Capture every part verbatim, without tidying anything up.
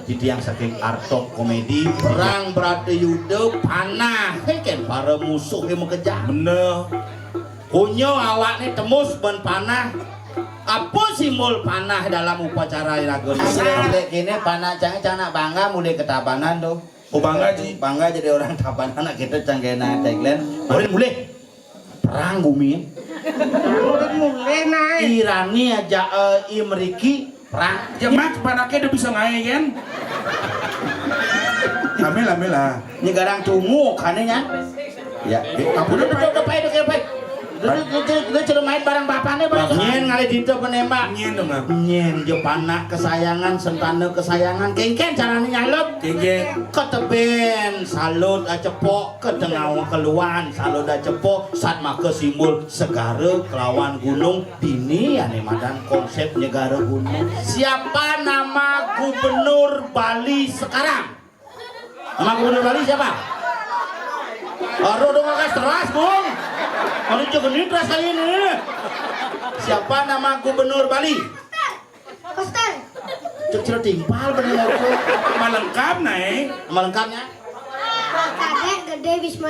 Titiang saking Artok Komedi. Perang Bratayuda panah, eh, kén para musuhé makejang. Bener. Punyo awakné temus bén panah. Apa simbol panah dalam upacara iraga? Lek kéné panah cang, cang nak bangga mulih ka Tabanan to. Oh, bangga, Ji. Bangga jadi orang Tabanan, nak kita cang kéné tagline. Mulih, mulih. Perang bumi. Mulih, naik. Irani aja, eh, i mriki perang. Ya, Mat, panaké udah bisa ngaé, kan? Ambil, ambil lah. Ini garang tunggu, kané, ya. Ya, eh, apa udah, udah, udah, udah, udah, udah, udah, udah, udah, udah, main barang bapaknya, Bang. Nyén ngalih dinta penembak. Nyén dong, Bang. Nyén, jo panak kesayangan, sentana kesayangan. Kéngkén carané nyalep. Kéngkén. Ketebén, salut, acepok, ketengah keluan, salut, acepok, sat maka simbol segara kelawan gunung. Dini ané madan konsep nyegara gunung. Siapa nama gubernur Bali sekarang? Nama gubernur Bali siapa? Aduh, dong, akas teras, Bung. Aduh, cek genit teras kali ini. Siapa nama gubernur Bali? Koster. Cek cerita timpal bener aku. Malengkap, Naé. Malengkapnya? Kadék, gedé, Bisma.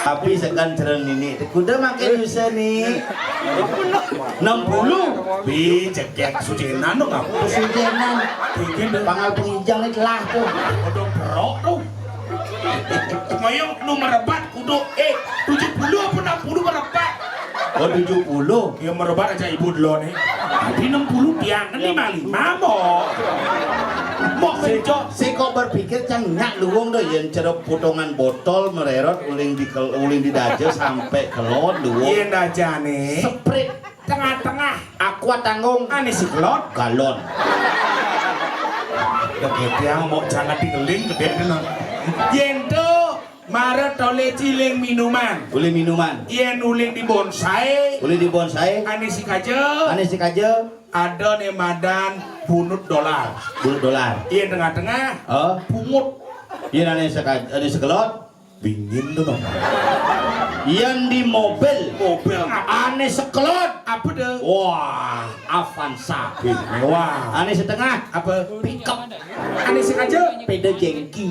Tapi sekan cereng nini, kuda makin bisa nih. Enam puluh. Bi, cekek sujenan dong, apa? Sujenan. Bikin dong. Pangal penginjang nih telah tuh. Odong perok tuh. Ngoyong nu merebat kudu, eh, tujuh puluh apa enam puluh merebat? Oh, tujuh puluh. Ya, merebat aja ibu dulu nih. Tapi enam puluh tiang, ini mah lima, Mbok. Mbok, siko, siko berpikir cang nyak luwung do, yén cerep potongan botol mererot uling di kel-, uling di daja sampai kelon luwung. Yén dajané. Seprit. Tengah-tengah. Aqua tanggung. Ané si kelot. Galon. Deket yang mau jangan digeling, gede tenan. Yén to mara tolé ciling minuman. Uling minuman. Yén uling di bonsai. Uling di bonsai. Ané si kaja. Ané si kaja. Ada né madan bunut dolar. Bunut dolar. Yén tengah-tengah. Oh. Bungut. Yén ané seka-, ané sekelot. Dingin tuh, Bang. Yén di mobil. Mobil apa? Ané sekelot. Apa tuh? Wah, Avanza. Wih, mewah. Ané setengah. Apa? Pickup. Ané sekaja. Peda jengki.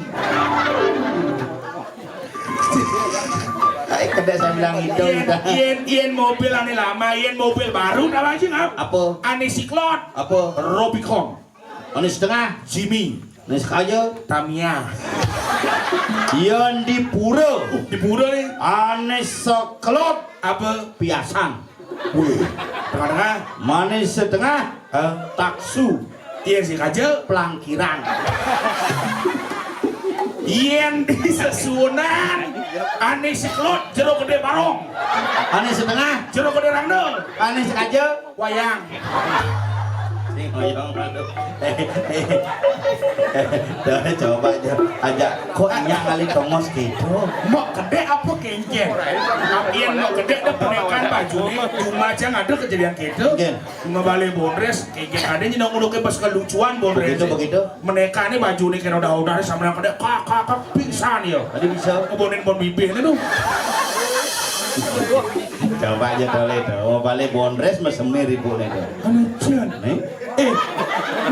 Ay, kedek saya bilang itu. Yén, yén, yén mobil ané lama, yén mobil baru, apa sih, Ngap? Apa? Ané siklot. Apa? Rubicon. Ané setengah. Jimmy. Ané sekaja. Tamiya. Yén di pura. Uh, di pura nih. Ané sekelot. Apa? Piasan. Wih, tengah-tengah. Ané setengah. Hah? Taksu. Iya sih, kaja. Pelangkiran. Yén di sesuunan. Ané sekelot, jero gedé barong. Ané setengah. Jero gedé randel. Ané sekaja. Wayang. Sing hoyong, aduh. Tuh, coba aja. Aja. Kok nyak ngalih tongos gitu? Mbok gedé apa kéngkén? Yén mbok gedé ada penekan bajuné, cuma aja ada kejadian gitu. Kéngkén. Cuma balé bondrés, kéngkén ada nyinong udah pas kelucuan bondrés. Begitu, begitu. Menekané bajuné kena udah-udah sama yang gedé, kak, kak, kak, pingsan ya. Ada bisa. Kebonin bon bibih itu. Coba aja tolé tuh. Oh, balé bondrés mesemir ibu nih tuh. Anu jan. Nih. Eh,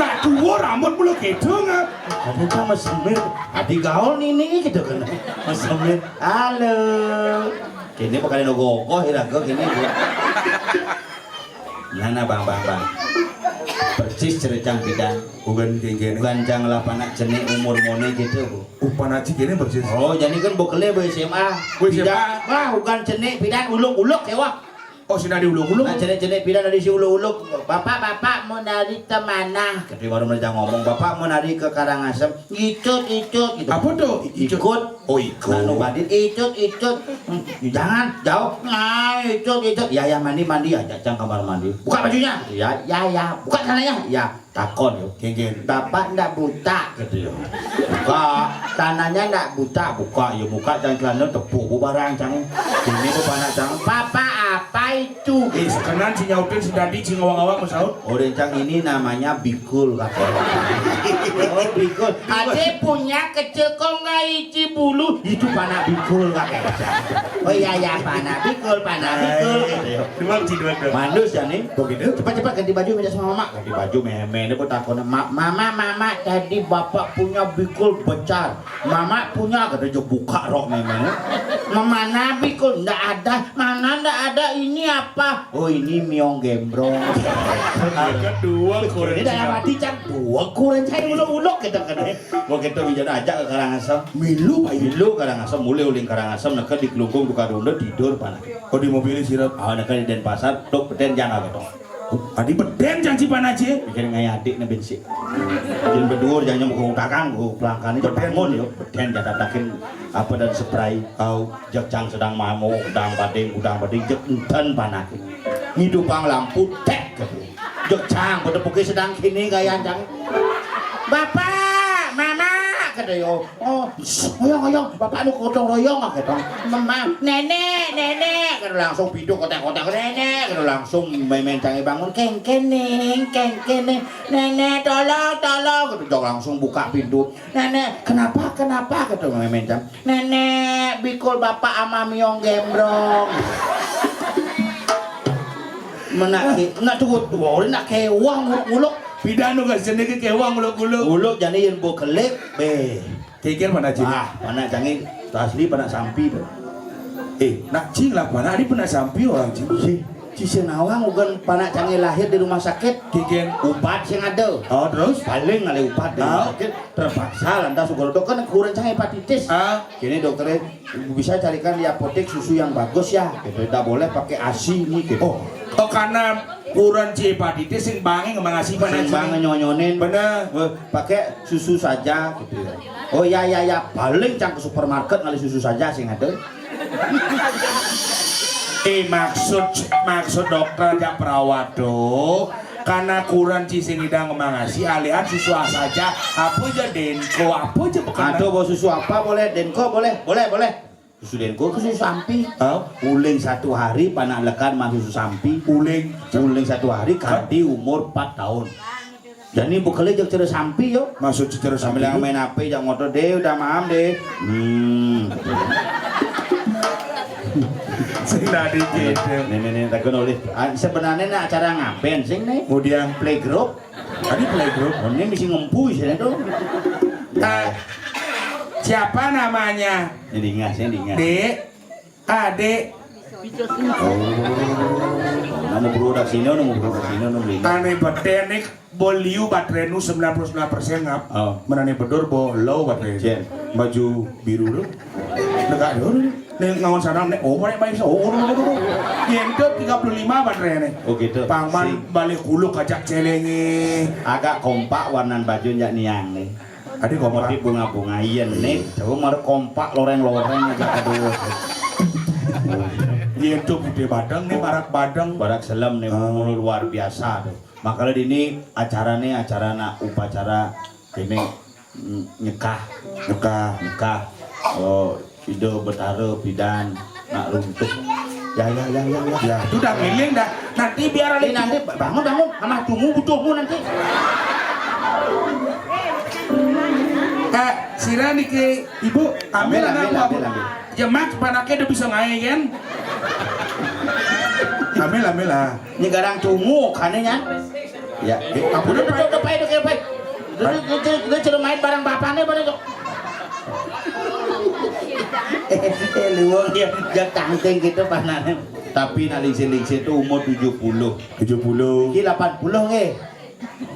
nak tua rambut mulu gitu, Ngap. Ada kan mesemir. Adi gaul nih, nih, gitu kan. Mesemir. Halo. Kini bakal nogogoh iraga kini, Bu. Nah, nah, Bang, Bang, Bang. Persis cerecang pidan. Bukan kéngkén. Bukan cang lah panak cenik umur moné gitu, Bu. Upan aci kéné persis. Oh, jadi kan bekelé, Bu, S M A. Bu, S M A. Pidan. Wah, bukan cenik pidan, uluk-uluk ya, wah. Oh, sini ada uluk-uluk. Nah, cenik-cenik pidan dari si uluk-uluk. "Bapak, Bapak mau nari ke mana?" Ketika baru mereka ngomong, "Bapak mau nari ke Karangasem." "Ikut, ikut," gitu. Apa tuh? Ikut. Ikut. Oh, ikut. Nah, nu badin, "Ikut, ikut." "Hmm, jangan, jauh." "Nah, ikut, ikut." "Ya, ya, mandi, mandi." Ajak cang kamar mandi. "Buka bajunya." "Ya, ya, ya." "Buka celananya." "Ya." Takon yo. Kéngkén. "Bapak ndak buta?" Gitu yo. "Buka." "Tanahnya ndak buta?" "Buka." Yo, buka cang celana, tepuk barang cang. Ini tuh panak cang. "Papa, apa itu?" Eh, sekenan si nyautin si dadi si ngawang-ngawang masaut. Orang Yang ini namanya bikul, kakek. Oh, bikul. Ade punya kecil kok nggak isi bulu. Itu panak bikul, kakek. Oh iya, ya, panak bikul, panak bikul. Gitu ya. Dua, dua, dua. Manus ya nih. Begitu. Cepat-cepat ganti baju, minta sama mama. Ganti baju, meme. Ini aku takutnya, "Ma-, mama, mama, tadi bapak punya bikul besar." "Mama punya," kata dia, buka rok meme. "Mana bikul?" "Ndak ada." "Mana ndak ada? Ini apa?" "Oh, ini miong gembrong." Kedua. Ini dalam hati, cang, dua kurang saya uluk-uluk gitu kan. Mau kita bijana ajak ke Karangasem. Milu, Pak. Milu Karangasem, mulai uling Karangasem, neka di Kelungkung, buka ronda, tidur, panak. Oh, di mobil sirap. Ah, neka di Denpasar, tok beden jangan gitu. Adi beden janji panak aja. Mikir ngai adik ne bensin. Jin bedur jangan mau ke dagang, ke pelangkan itu. Beden. Bangun yo. Beden jatah takin apa dan spray. Au. Jek cang sedang mamo, udang bading, udang bading, jek enten panak. Ngidupang lampu, tek gitu. Jek cang, pada pukul sedang kini gaya cang. "Bapak, mama," kata yo. "Oh, shh, oyong, oyong, bapak nu gotong royong," kata. "Mama, nenek, nenek," kata langsung pintu kotak-kotak, "Nenek," kata langsung meme cange bangun, "Kengken, Ning, kengken, Ning. Nenek, tolong, tolong," kata langsung buka pintu. "Nenek, kenapa, kenapa?" kata meme cang. "Nenek, bikul bapak ama miong gembrong." Menak ke, nak tuh, wah, nak kewang nguluk-nguluk. Pidan nu kasih ke kewang nguluk-nguluk. Nguluk jani yen bo kelik, be. Kikir mana cing? Ah, mana cange asli, panak sampi tuh. Eh, nak cing lah, panak di panak sampi orang cing. Si, si Senawang bukan panak cange lahir di rumah sakit. Kikir. Ubat sing ada. Oh, terus? Paling ngalih ubat di rumah sakit. Terpaksa lantas uga dokter kan kurang cange hepatitis. Ah. Kini dokternya bisa carikan di apotek susu yang bagus ya. Gitu. Tidak boleh pakai asi ini gitu. Oh, oh, karena kurang si hepatitis sing bangi ngembang asi panak. Sing bangi nyonyonin. Bener. Weh, pakai susu saja gitu ya. Oh ya ya ya, paling cang ke supermarket ngalih susu saja sing ada. Eh, maksud, maksud dokter jak perawat tuh, karena kurang cicing idang ngembang asi, alihan susu saja, apa aja Denko, apa aja bekenang. Atau mau susu apa boleh, Denko boleh, boleh, boleh. Susu Denko ke susu sampi. Hah? Uling satu hari panak lekan mah susu sampi. Uling. Uling satu hari kanti umur empat tahun. Jani bekele jek cara sampi yo. Maksud cara sampi? Sambil main H P, jak ngotot deh, udah maam deh. Hmm. Sing tadi gitu. Nih, nih, nih, takut oleh. Ah, sebenarnya nak acara ngapain sing nih? Kemudian playgroup. Tadi playgroup. Oh, ini mesti ngempu sih tuh. Eh, siapa namanya? Ini ingat, ini ingat. Dek. Adik. Oh. Nemu produk sini, nemu produk sini, nemu ini. Ane beten nih, bo liu baterai nu sembilan puluh sembilan persen ngap. Oh. Menane bedur bo low baterai. Cien. Baju biru tu. Negak dulu. Nih ngawan sana nih, oh, balik balik, oh, oh, oh, oh. Yang tu tiga puluh lima baterai nih. Oh gitu. Paman balik kuluk ajak celengi. Agak kompak warnan baju jak niang nih. Tadi kompak. Motif bunga-bunga, iya nih. Coba malah kompak loreng-loreng aja, aduh. Iya tuh putih badeng nih, barak badeng. Barak selem nih, ah, mulu luar biasa tuh. Makanya di ini acara nih, acara nak upacara ini, mm, nyekah. Nyekah. Nyekah. Oh, Ida Betara pidan nak runtuh. Ya, ya, ya, ya, ya. Ya, sudah miling dah. Nanti biar ini nanti bangun, bangun, sama tunggu butuhmu nanti. Eh, sira niki ibu, ambil, ambil, anak ambil, ambil, ambil. Ya mak, panaknya udah bisa ngain kan? Ambil, ambil lah. Ini garang tunggu kanenya. Ya, eh, apa udah, udah, udah, udah, udah, udah, udah, udah, udah, suruh main bareng bapaknya, bareng tuh. Eh, luwung ya, jak tangting gitu panane. Tapi nak lingsir-lingsir itu umur tujuh puluh. Tujuh puluh. Iki delapan puluh nggih.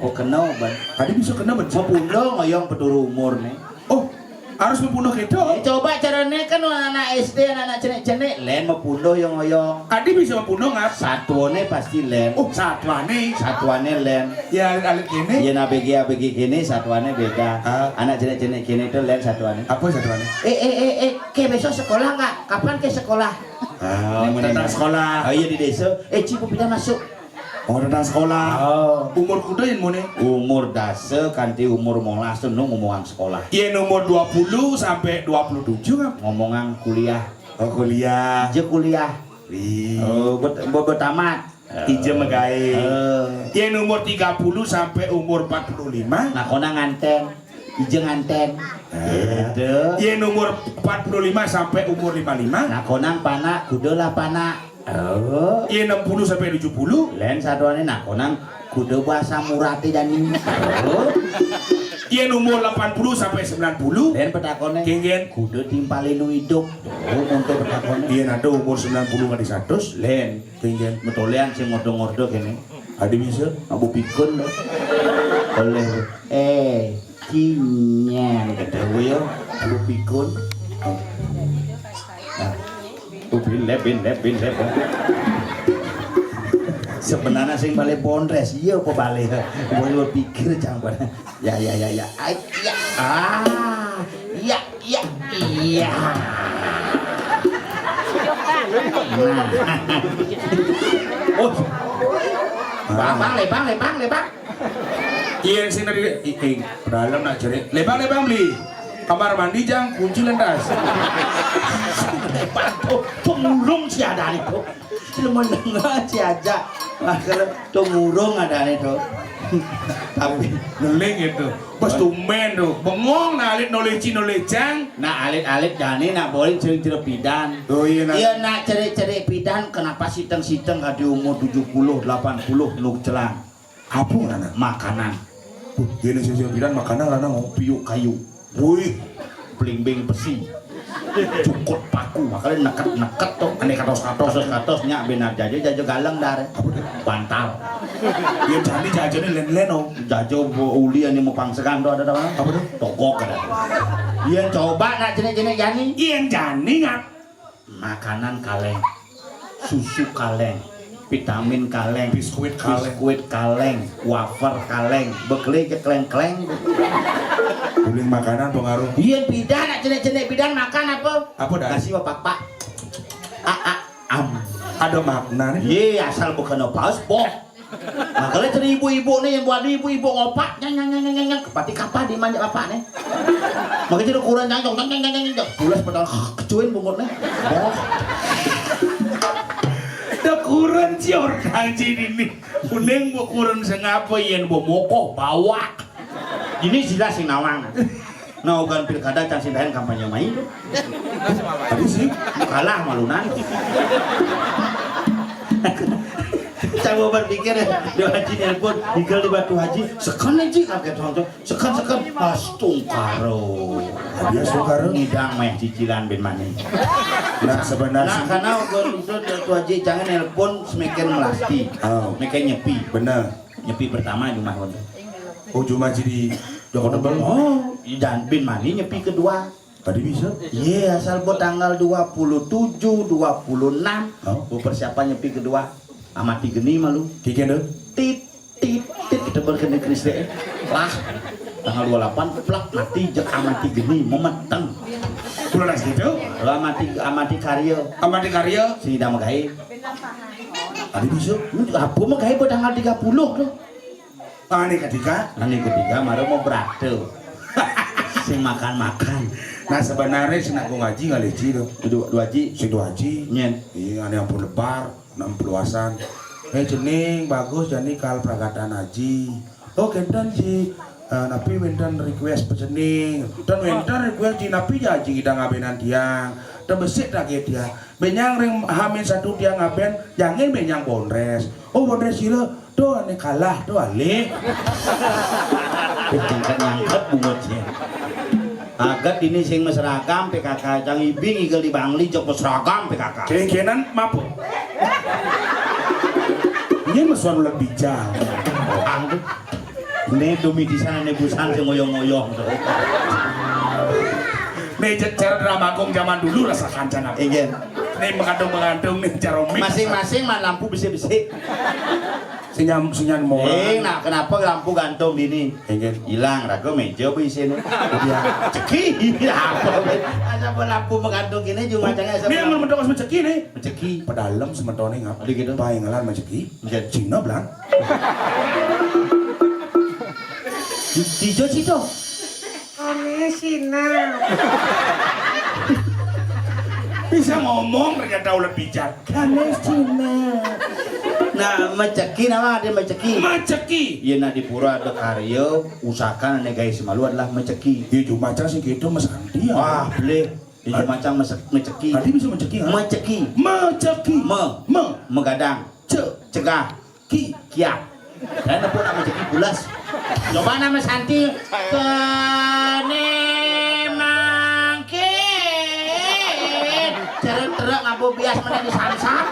Oh, kena, Bang. Tadi bisa kena, Bang. Sepuluh ngoyong peturu umur nih. Oh, harus sepuluh gitu. Eh, coba carane kan anak S D, anak-anak cenik-cenik, len mepuluh yang ngoyong. Tadi bisa mepuluh ngap? Satuane pasti len. Oh, satuane. Satuane len. Ya, alit-alit gini. Yen A B G, A B G gini, satuane beda. Ah. Anak cenik-cenik gini itu len satuane. Apa satuane? Eh, eh, eh, eh, ke besok sekolah nggak? Kapan ke sekolah? Ah, tentang sekolah. Oh iya, di desa. Eh, Ci, kita masuk. Oh, tentang sekolah. Oh. Umur kuda yen mune? Umur dasa kanthi umur molas tu nu ngomongan sekolah. Yen umur dua puluh sampai dua puluh tujuh kan? Ngomongan kuliah. Oh, kuliah. Je kuliah. Ih. Oh, bet-, bet-, betamat. Ija magaé. Eh. Yén umur tiga puluh sampai umur empat puluh lima. Nah, kona nganten. Ija nganten. Eh. Gitu. Yén umur empat puluh lima sampai umur lima lima. Nah, konang panak, kuda lah panak. Oh. Yén enam puluh sampai tujuh puluh. Lén satuané nah konang kuda bahasa murate jani. Oh. Yén umur delapan puluh sampai sembilan puluh. Lén petakoné. Kéngkén. Kuda timpalé nu idup. Oh, untuk petakoné. Yén ada umur sembilan puluh nganti seratus. Lén. Kéngkén. Metoléan sing ngordo-ngordo kéné. Adi bisa? Abu pikun dah. Oleh. Eh, kinyang. Kata gue ya. Abu pikun. Nah. Ubin lebin lebin lebin. Sebenarnya sing balik pondres, iya apa balik? Gue pikir jangan. Ya, ya, ya, ya. Ai, ya. Ah, iya, iya, iya. Nah. Oh. Bang, bang, lebang, lebang, lebang. Iya, sing tadi, i- i- pedalem nak jerit. Lebang, lebang beli. Kamar mandi jang, kunci lentas. Lebang tuh, pemulung si ada nih tuh. Cuma dengar si aja. Nah, kalau tuh murung ada nih tuh. Tapi ngeling itu. Pas tumben tuh, bengong nah alit noleci nolecang. Nah, alit-alit jani nak boleh sering cerepidan. Oh iya, nak. Iya, nak cerik-cerik pidan, kenapa siteng-siteng di umur tujuh puluh, delapan puluh, nuk celang. Apa, anak? Makanan. Buh, gini sih, sih, bilang makanan, anak, ngopi yuk kayu. Wih, belimbing besi. Cukut paku, makanya neket-neket tuh, aneh katos-katos. Katos-katosnya benar jajo, jajo galeng dar. Apa tuh? Bantal. Ya, jadi jajo ini len-len, oh. Jajo bo- uli ini mau pangsegan tuh ada tahu? Apa tuh? Togok ada. Iya, coba nak jenis-jenis jani. Iya, jani nggak? Makanan kaleng, susu kaleng, vitamin kaleng, biskuit kaleng, biskuit kaleng, wafer kaleng, bekele je kleng-kleng. Uling makanan pengaruh. Iya, bidan, nak jenek-jenek bidan makan apa? Apa dah? Kasih bapak, Pak. A, a, am. Ada makna nih. Iya, asal bukan apa, boh. Nah, kalau cerita ibu-ibu nih yang buat ibu-ibu ngopak, nyang, nyang, nyang, nyang, nyang, nyang, kepati kapah di manjak bapak nih. Makanya jadi ukuran nyang, nyang, nyang, nyang, nyang, nyang, pulas pada kecuin bungkut nih. Boh. Dah kurang cior kaji ini. Kuning bu kurang sengapa yen bu mokoh bawak. Ini jelas sing nawang. Nah, ogan pilkada can sindahan kampanye main tuh. Tadi sih. Kalah malunan. Coba berpikir ya, Dua Haji nelpon, tinggal di Batu Haji, sekan aja kaget nonton, sekan sekan, astungkaro. Dia astungkaro. Ngidang meh cicilan bin mani. Nah, sebenarnya. Nah, karena ogan itu Dua Haji jangan nelpon semakin melasti. Oh. Makin nyepi. Bener. Nyepi pertama di rumah. Oh, cuma jadi Joko Tebel. Oh, dan bin mani nyepi kedua. Tadi bisa? Iya, asal buat tanggal dua puluh tujuh, dua puluh enam. Oh. Buat persiapan nyepi kedua. Amati geni malu. Kiki tuh. Tit, tit, tit, kita berkene Krisde. Lah, tanggal dua puluh delapan, plak, mati, jek amati geni, memeteng. Kulo das gitu. Lo amati, amati karya. Amati karya. Sini dah megai. Tadi bisa. Apa megai buat tanggal tiga puluh tuh? Ane ketiga. Ane ketiga, mara mau berate. Sing makan-makan. Nah, sebenarnya sing nak ngaji ngalih ci tuh. Dua, dua ji. Sing dua ji. Nyen. Iya, ane ampun lebar, enam puluh asan. Eh, jening bagus jani kal pragatan aji. Oh, kenten ji. Eh, napi wenten request pesening. Dan wenten request di napi ja aji kita ngabenan tiang. Dan besik tak tiang. Benyang ring hamin satu tiang ngaben, jangin benyang bondres. Oh, bondres sila. Tuh, ane kalah, tuh, alih. Nyangkut-nyangkut bungut sih. Agat ini sing mesragam P K K, cang ibing igel di Bangli, jok mesragam P K K. Kengkenan, mapu. Ini mesuan ulat bijang. Orang tuh. Ini demi di sana, ini busan, sing ngoyong-ngoyong tuh. Nih, cara drama kong zaman dulu rasa kancana. Iya. Nih, mengandung-mengandung, nih, cara mix. Masing-masing mah lampu bisi-bisi. Sinyam, sinyam mau. Eh, nah, kenapa lampu gantung di ini? Inggih. Hilang, raga meja apa isinya? Iya. Ceki, apa? Ada apa lampu menggantung gini, cuma jangan. Ini yang mentok sama ceki nih. Ceki. Pedalem sementone ngap. Ada gitu. Paingelan sama ceki. Iya. Cina belang. Di, di jo situ. Aneh Cina. Bisa ngomong ternyata ulet bijak. Aneh Cina. Nah, meceki nama ada meceki. Meceki. Iya, nah, di pura ada karya, usahakan ane gawe semalu adalah meceki. Iya, cuma cang sing gitu, Mas Andi, ya. Wah, boleh. Di Jumacang mesek-, meceki. Tadi bisa meceki, ha? Meceki. Meceki. Me. Me. Megadang. Ce. Cegah. Ki. Kiak. Saya nepuk nak meceki bulas. Coba nama Santi. Kene mangkin. Cerut-cerut ngabo bias mana di samsam.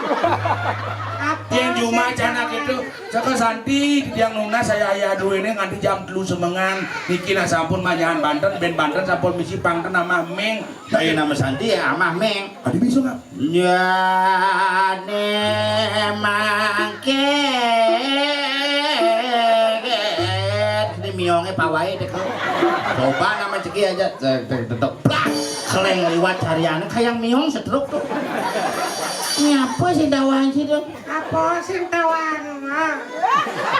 Yang cuma cana gitu. Saka Santi, tiang nunas saya ayah duene nganti jam telu semengan. Niki nak sampun manyahan banten, ben banten sampun misi pangken amah ming. Ayo nama Santi ya, amah ming. Adi bisa nggak? Nyane mangke. Ini mionge pawai dek. Coba nama ceki aja. Dedek, dedek, plak. Keleng liwat cariane kayak miong sedruk tuh. Ini apa sih dawan sih tuh? Apa sing tawang?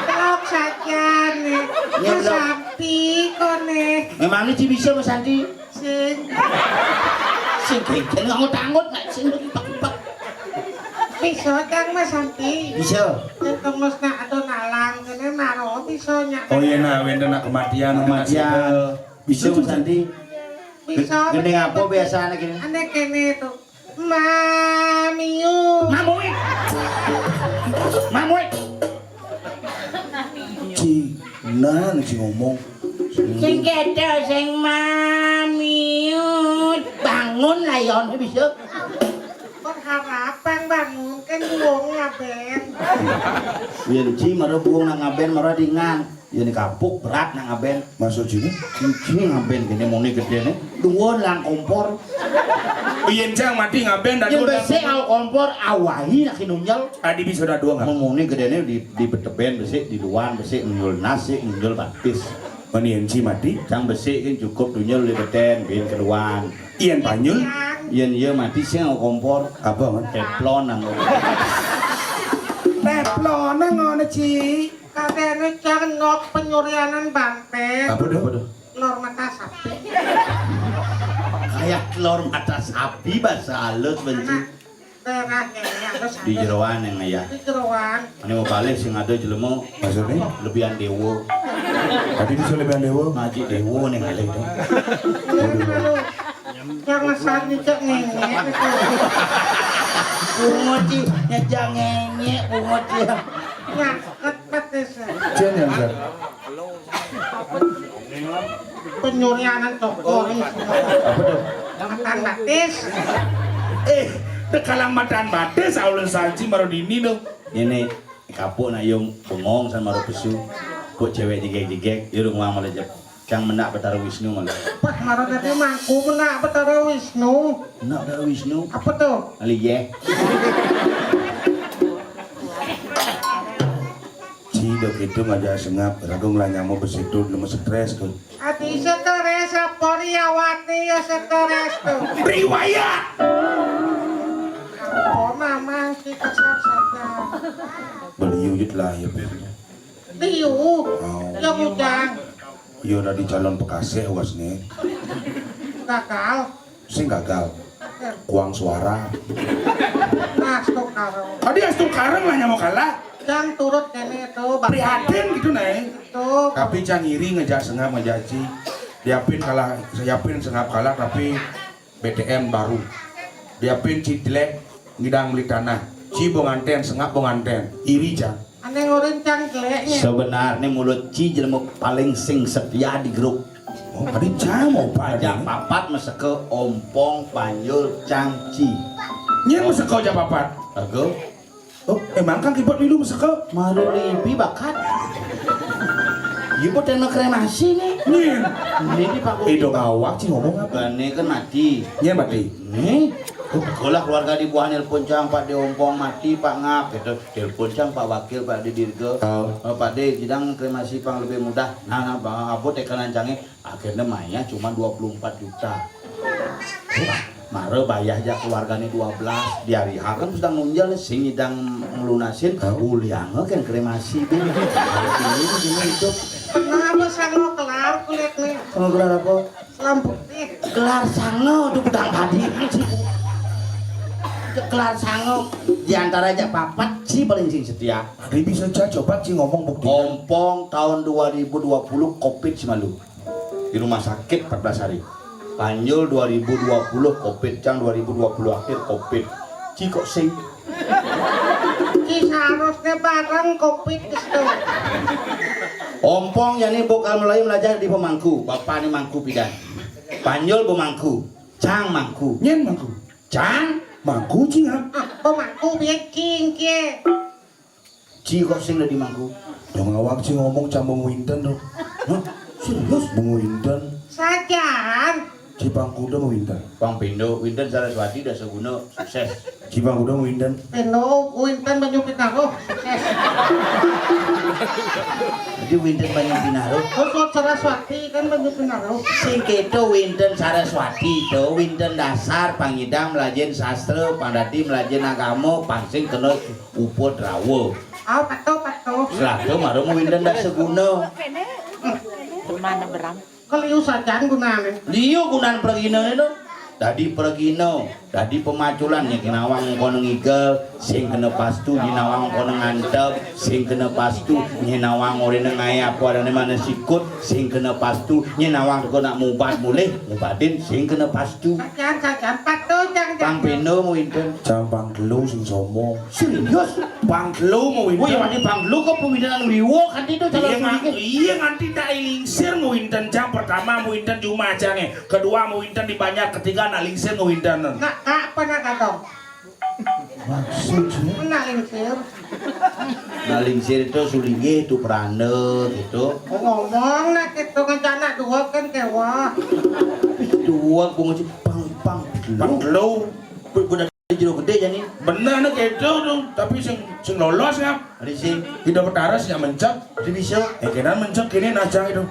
Blok saja nih. Ya, blok. Sampi kone. Memang ini bisa Mas Santi? Sing. Sing genggen ngangut-angut nak sing dipek-pek. Bisa kan Mas Santi? Bisa. Yen tembus nak ado nalang kene maro bisa nyak. Oh iya, nah, wenten nak kematian, kena. Kematian. Sida. Bisa, Mas Santi? Bisa. Gending apa biasanya gini? Ane kene tuh. Mamiu. Mamuit. Mamuit. Ci, nah, nek sing ngomong. Sing kedo, sing mamiut. Bangun lah ya, ono bisa. Kon harapan bangun, kan buwung ngaben. Yen ci mara buwung nang ngaben, mara ringan. Yen kapuk berat nang ngaben. Maksud sini? Ci ngaben kene muni gedene. Duwun lang kompor. Yen cang mati ngaben, yen dadu besik lang au kompor, awahi nak kinunjel. Adi bisa dadu nggak? Muni gedene di, di beteben besik, di luan besik, nunjul nasi, nunjul batis. Meni yen ci mati? Cang besik kan cukup tunjul di beten, bin keluan. Yen panyul? Yen iya mati sing kompor. Apa, Man? Teflon nang. Teflon nang ngono, Ci. Katene jangan nok penyurianan banten. Apa tuh? Apa tuh? Telur mata sapi. Kayak telur mata sapi, bahasa halus, benci. Nah, daerah kene, halus, halus. Di jeroan yang ayah. Di jeroan. Ini mau balik sing ada jelema. Maksudnya? Lebihan dewa. Tadi bisa lebihan dewa? Ngaji dewa nih kali itu. Waduh. Jangan sani cek ngenyek itu. Bungut sih, nyejang ngenyek, bungut sih. Nyaket petis. Jen yang jen. Penyurianan toko ini semua. Apa tuh? Matan batis. Eh, tekalang matan batis, aulun salji maro dini tuh. Ini kapuk nak yung bengong sama maro pesu. Kok cewek jegek-jegek, di rumah malah jep. Cang menak Betara Wisnu malah. Pas maro tadi mangku menak Betara Wisnu. Menak Betara Wisnu. Apa tuh? Aliyeh. Ci dok itu ngajak sengap, ragung lah nyamuk besitu, lemes stres tuh. Adi stres apa Riawati ya stres tuh. Riwayat. Oh, mama si kasar saja. Beliau jut lah ya, Beb. Liu. Oh. Ya bujang. Iya, tadi calon pekasih was nih. Gagal. Sing gagal. Kuang suara. Nah, stok karo. Tadi astuk kareng lah nyamuk kalah. Cang turut kene itu, Bang. Prihatin gitu, Nay. Itu. Tapi cang iri ngejak sengap ngejak ci. Diapin kalah, siapin sengap kalah, tapi B T M baru. Diapin ci jelek, ngidang beli tanah. Ci bonganten, sengap bonganten. Iri cang. Ane ngurin cang jeleknya. Sebenarnya mulut ci jelema paling sing setia di grup. Oh, tadi cang mau Aja papat meseke ompong panjul cang ci. Nyen meseke aja papat. Ago. Oh, emang kang kibot milu meseke? Maru libi bakat. Iya, buat yang kremasi nih. Nyen. Ini di Pak Bobi. Ido ngawak ci ngomong apa? Bane kan mati. Nyen mati. Nih. Sekolah keluarga di buah nelpon cang Pak Deompong mati Pak Ngap gitu. Telepon cang Pak Wakil Pak De Dirga. Oh. Eh, Pak De, jidang kremasi pang lebih mudah. Nah, nah, Bang Abot tekanan cange. Akhirnya maya cuma dua puluh empat juta. Mare bayah aja keluarganya dua belas. Di hari H kan sedang nunjal sing idang ngelunasin. Uliang kan kremasi bin. Ini gini itu. Kenapa sango kelar kulit nih? Sango kelar apa? Lampu nih. Kelar sango tuh pedang tadi. Lar sanga di antara jak papat, ci paling sing setia. Tapi bisa ja coba ci ngomong bukti. Ompong tahun dua ribu dua puluh covid si malu. Di rumah sakit empat belas hari. Panjul dua ribu dua puluh covid, cang dua ribu dua puluh akhir covid. Ci kok sing. Ci seharusnya bareng covid itu. Ompong yani bokal mulai belajar di pemangku. Bapak ni mangku pidan. Panjul bemangku. Cang mangku. Nyen mangku. Cang mangku cing ha. Ah, pemangku biar cing kie. Ci kok sing dadi mangku. Dong awak ci ngomong cang bung Winten dong. Hah? Serius bung Winten? Sajan. Ci pangkuda bung Winten. Pang pindo, Winten Saraswati dah seguna sukses. Ci pangkuda bung Winten. Pindo, Winten Banyu Pinaruh sukses. Jadi Winten Banyu Pinaruh. Oh, Saraswati kan Banyu Pinaruh. Sing keto Winten Saraswati to, Winten dasar pangidang melajin sastra, pang dadi melajin agama, pang sing kena upadrawa. Ah, patuh, patuh. Selatu maru mu Winten dasaguna. Mana beram? Keliu sajan gunane. Liu gunan pragina itu. Dadi pragina, dadi pemaculan, nyinawang kono ngigel, sing kena pastu, nyinawang kono ngantep, sing kena pastu, nyinawang orene ngae apa adane mana sikut, sing kena pastu, nyinawang teko nak mubat mulih, mubatin, sing kena pastu. Sajan, sajan, patuh, jang, jang. Pang peno mu Winten. Cang pang telu sing somo. Serius? Pang telu mu Winten. Wih, wani pang telu kok pemilihan liwo kan itu calon. Iya, nganti tak ilingsir mu Winten, cang pertama mu Winten juma cang eh. Kedua mu Winten di banjar, ketiga nak lingsir mu Winten. Nak kak apa nak katong? Maksudnya? Nak lingsir. Nak lingsir itu sulinggih itu peranda gitu. Ngomong nak gitu ngencana dua kan kewa. Dua bunga pang pang telu. Pang telu. Guna jero gede jani. Bener nih gitu tuh, tapi sing sing lolos ya. Ada sing. Tidak bertaras ya mencet. Ada bisa. Eh kena mencet kini nacang itu.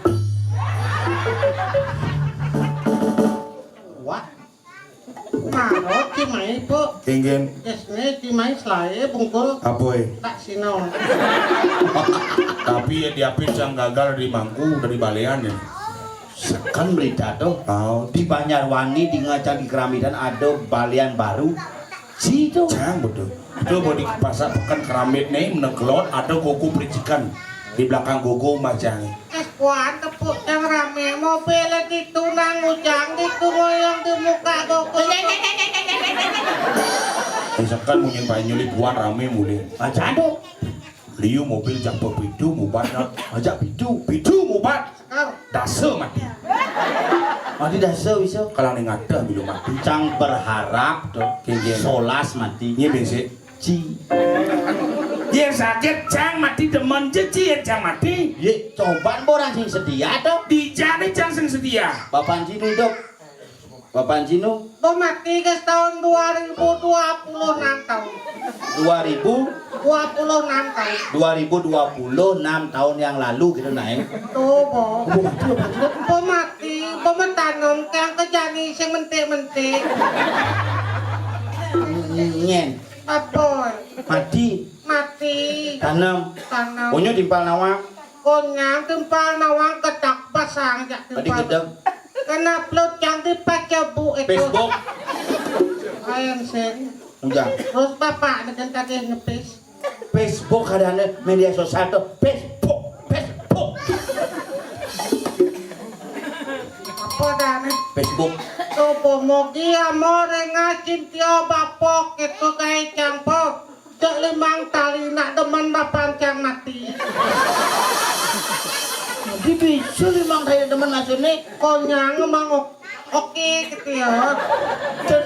Wah. Maro ci mai po. Kenggen. Esne ci mai selae bungkul. Apa eh? Tak sino. Tapi ya diapit yang gagal di mangku dari balean ya. Seken berita tuh. Oh. Di Banjarwani di ngaca di Keramitan ada balean baru. Situ. Cang betul. Itu mau di pasar pekan Keramit nih menekelot ada koko pericikan di belakang gogo macang. Es kuan tepuk yang rame mobil gitu nang ujang gitu ngoyong di muka gogo. Misalkan munyi panyuli kuan rame mulai. Aja tuh. Liu mobil jak pepitu mubat nak. Ajak pitu, pitu mubat. Dasa mati. Mati dasa bisa. Kalau ning ada bila mati. Cang berharap tuh. Kenggen. Solas mati. Nye besik. Ci. Yang sakit cang mati demen je ci yang cang mati. Ye coba orang sing setia tuh. Dijane cang sing setia. Bapak Cinu hidup. Bapak Cinu. Bo mati ke tahun dua ribu dua puluh enam tahun. Dua ribu? Dua puluh enam tahun. Dua ribu dua puluh enam tahun yang lalu gitu naik. Tuh, bo. Bo mati, bo mati. Bo mati, bo metanom, kang kejani sing mentik-mentik. Nyen. Apa? Mati. Mati. Tanam. Tanam. Unyu timpal nawang. Konyang timpal nawang ketak pasang jak. Tadi timpal gedeg. Kena upload yang di pacabu itu. Facebook. Ayan sing. Udah. Terus bapak dengan tadi ngepis. Facebook ada media sosial tuh. Facebook. Facebook. Apa dah nih? Facebook. Tuh, pemugi amore ngacin tio bapok itu kayak campur. Cek limang tali nak demen bapancang mati. Jadi bisa limang tali demen maksudnya konyang emang ok- oke gitu ya. Cek.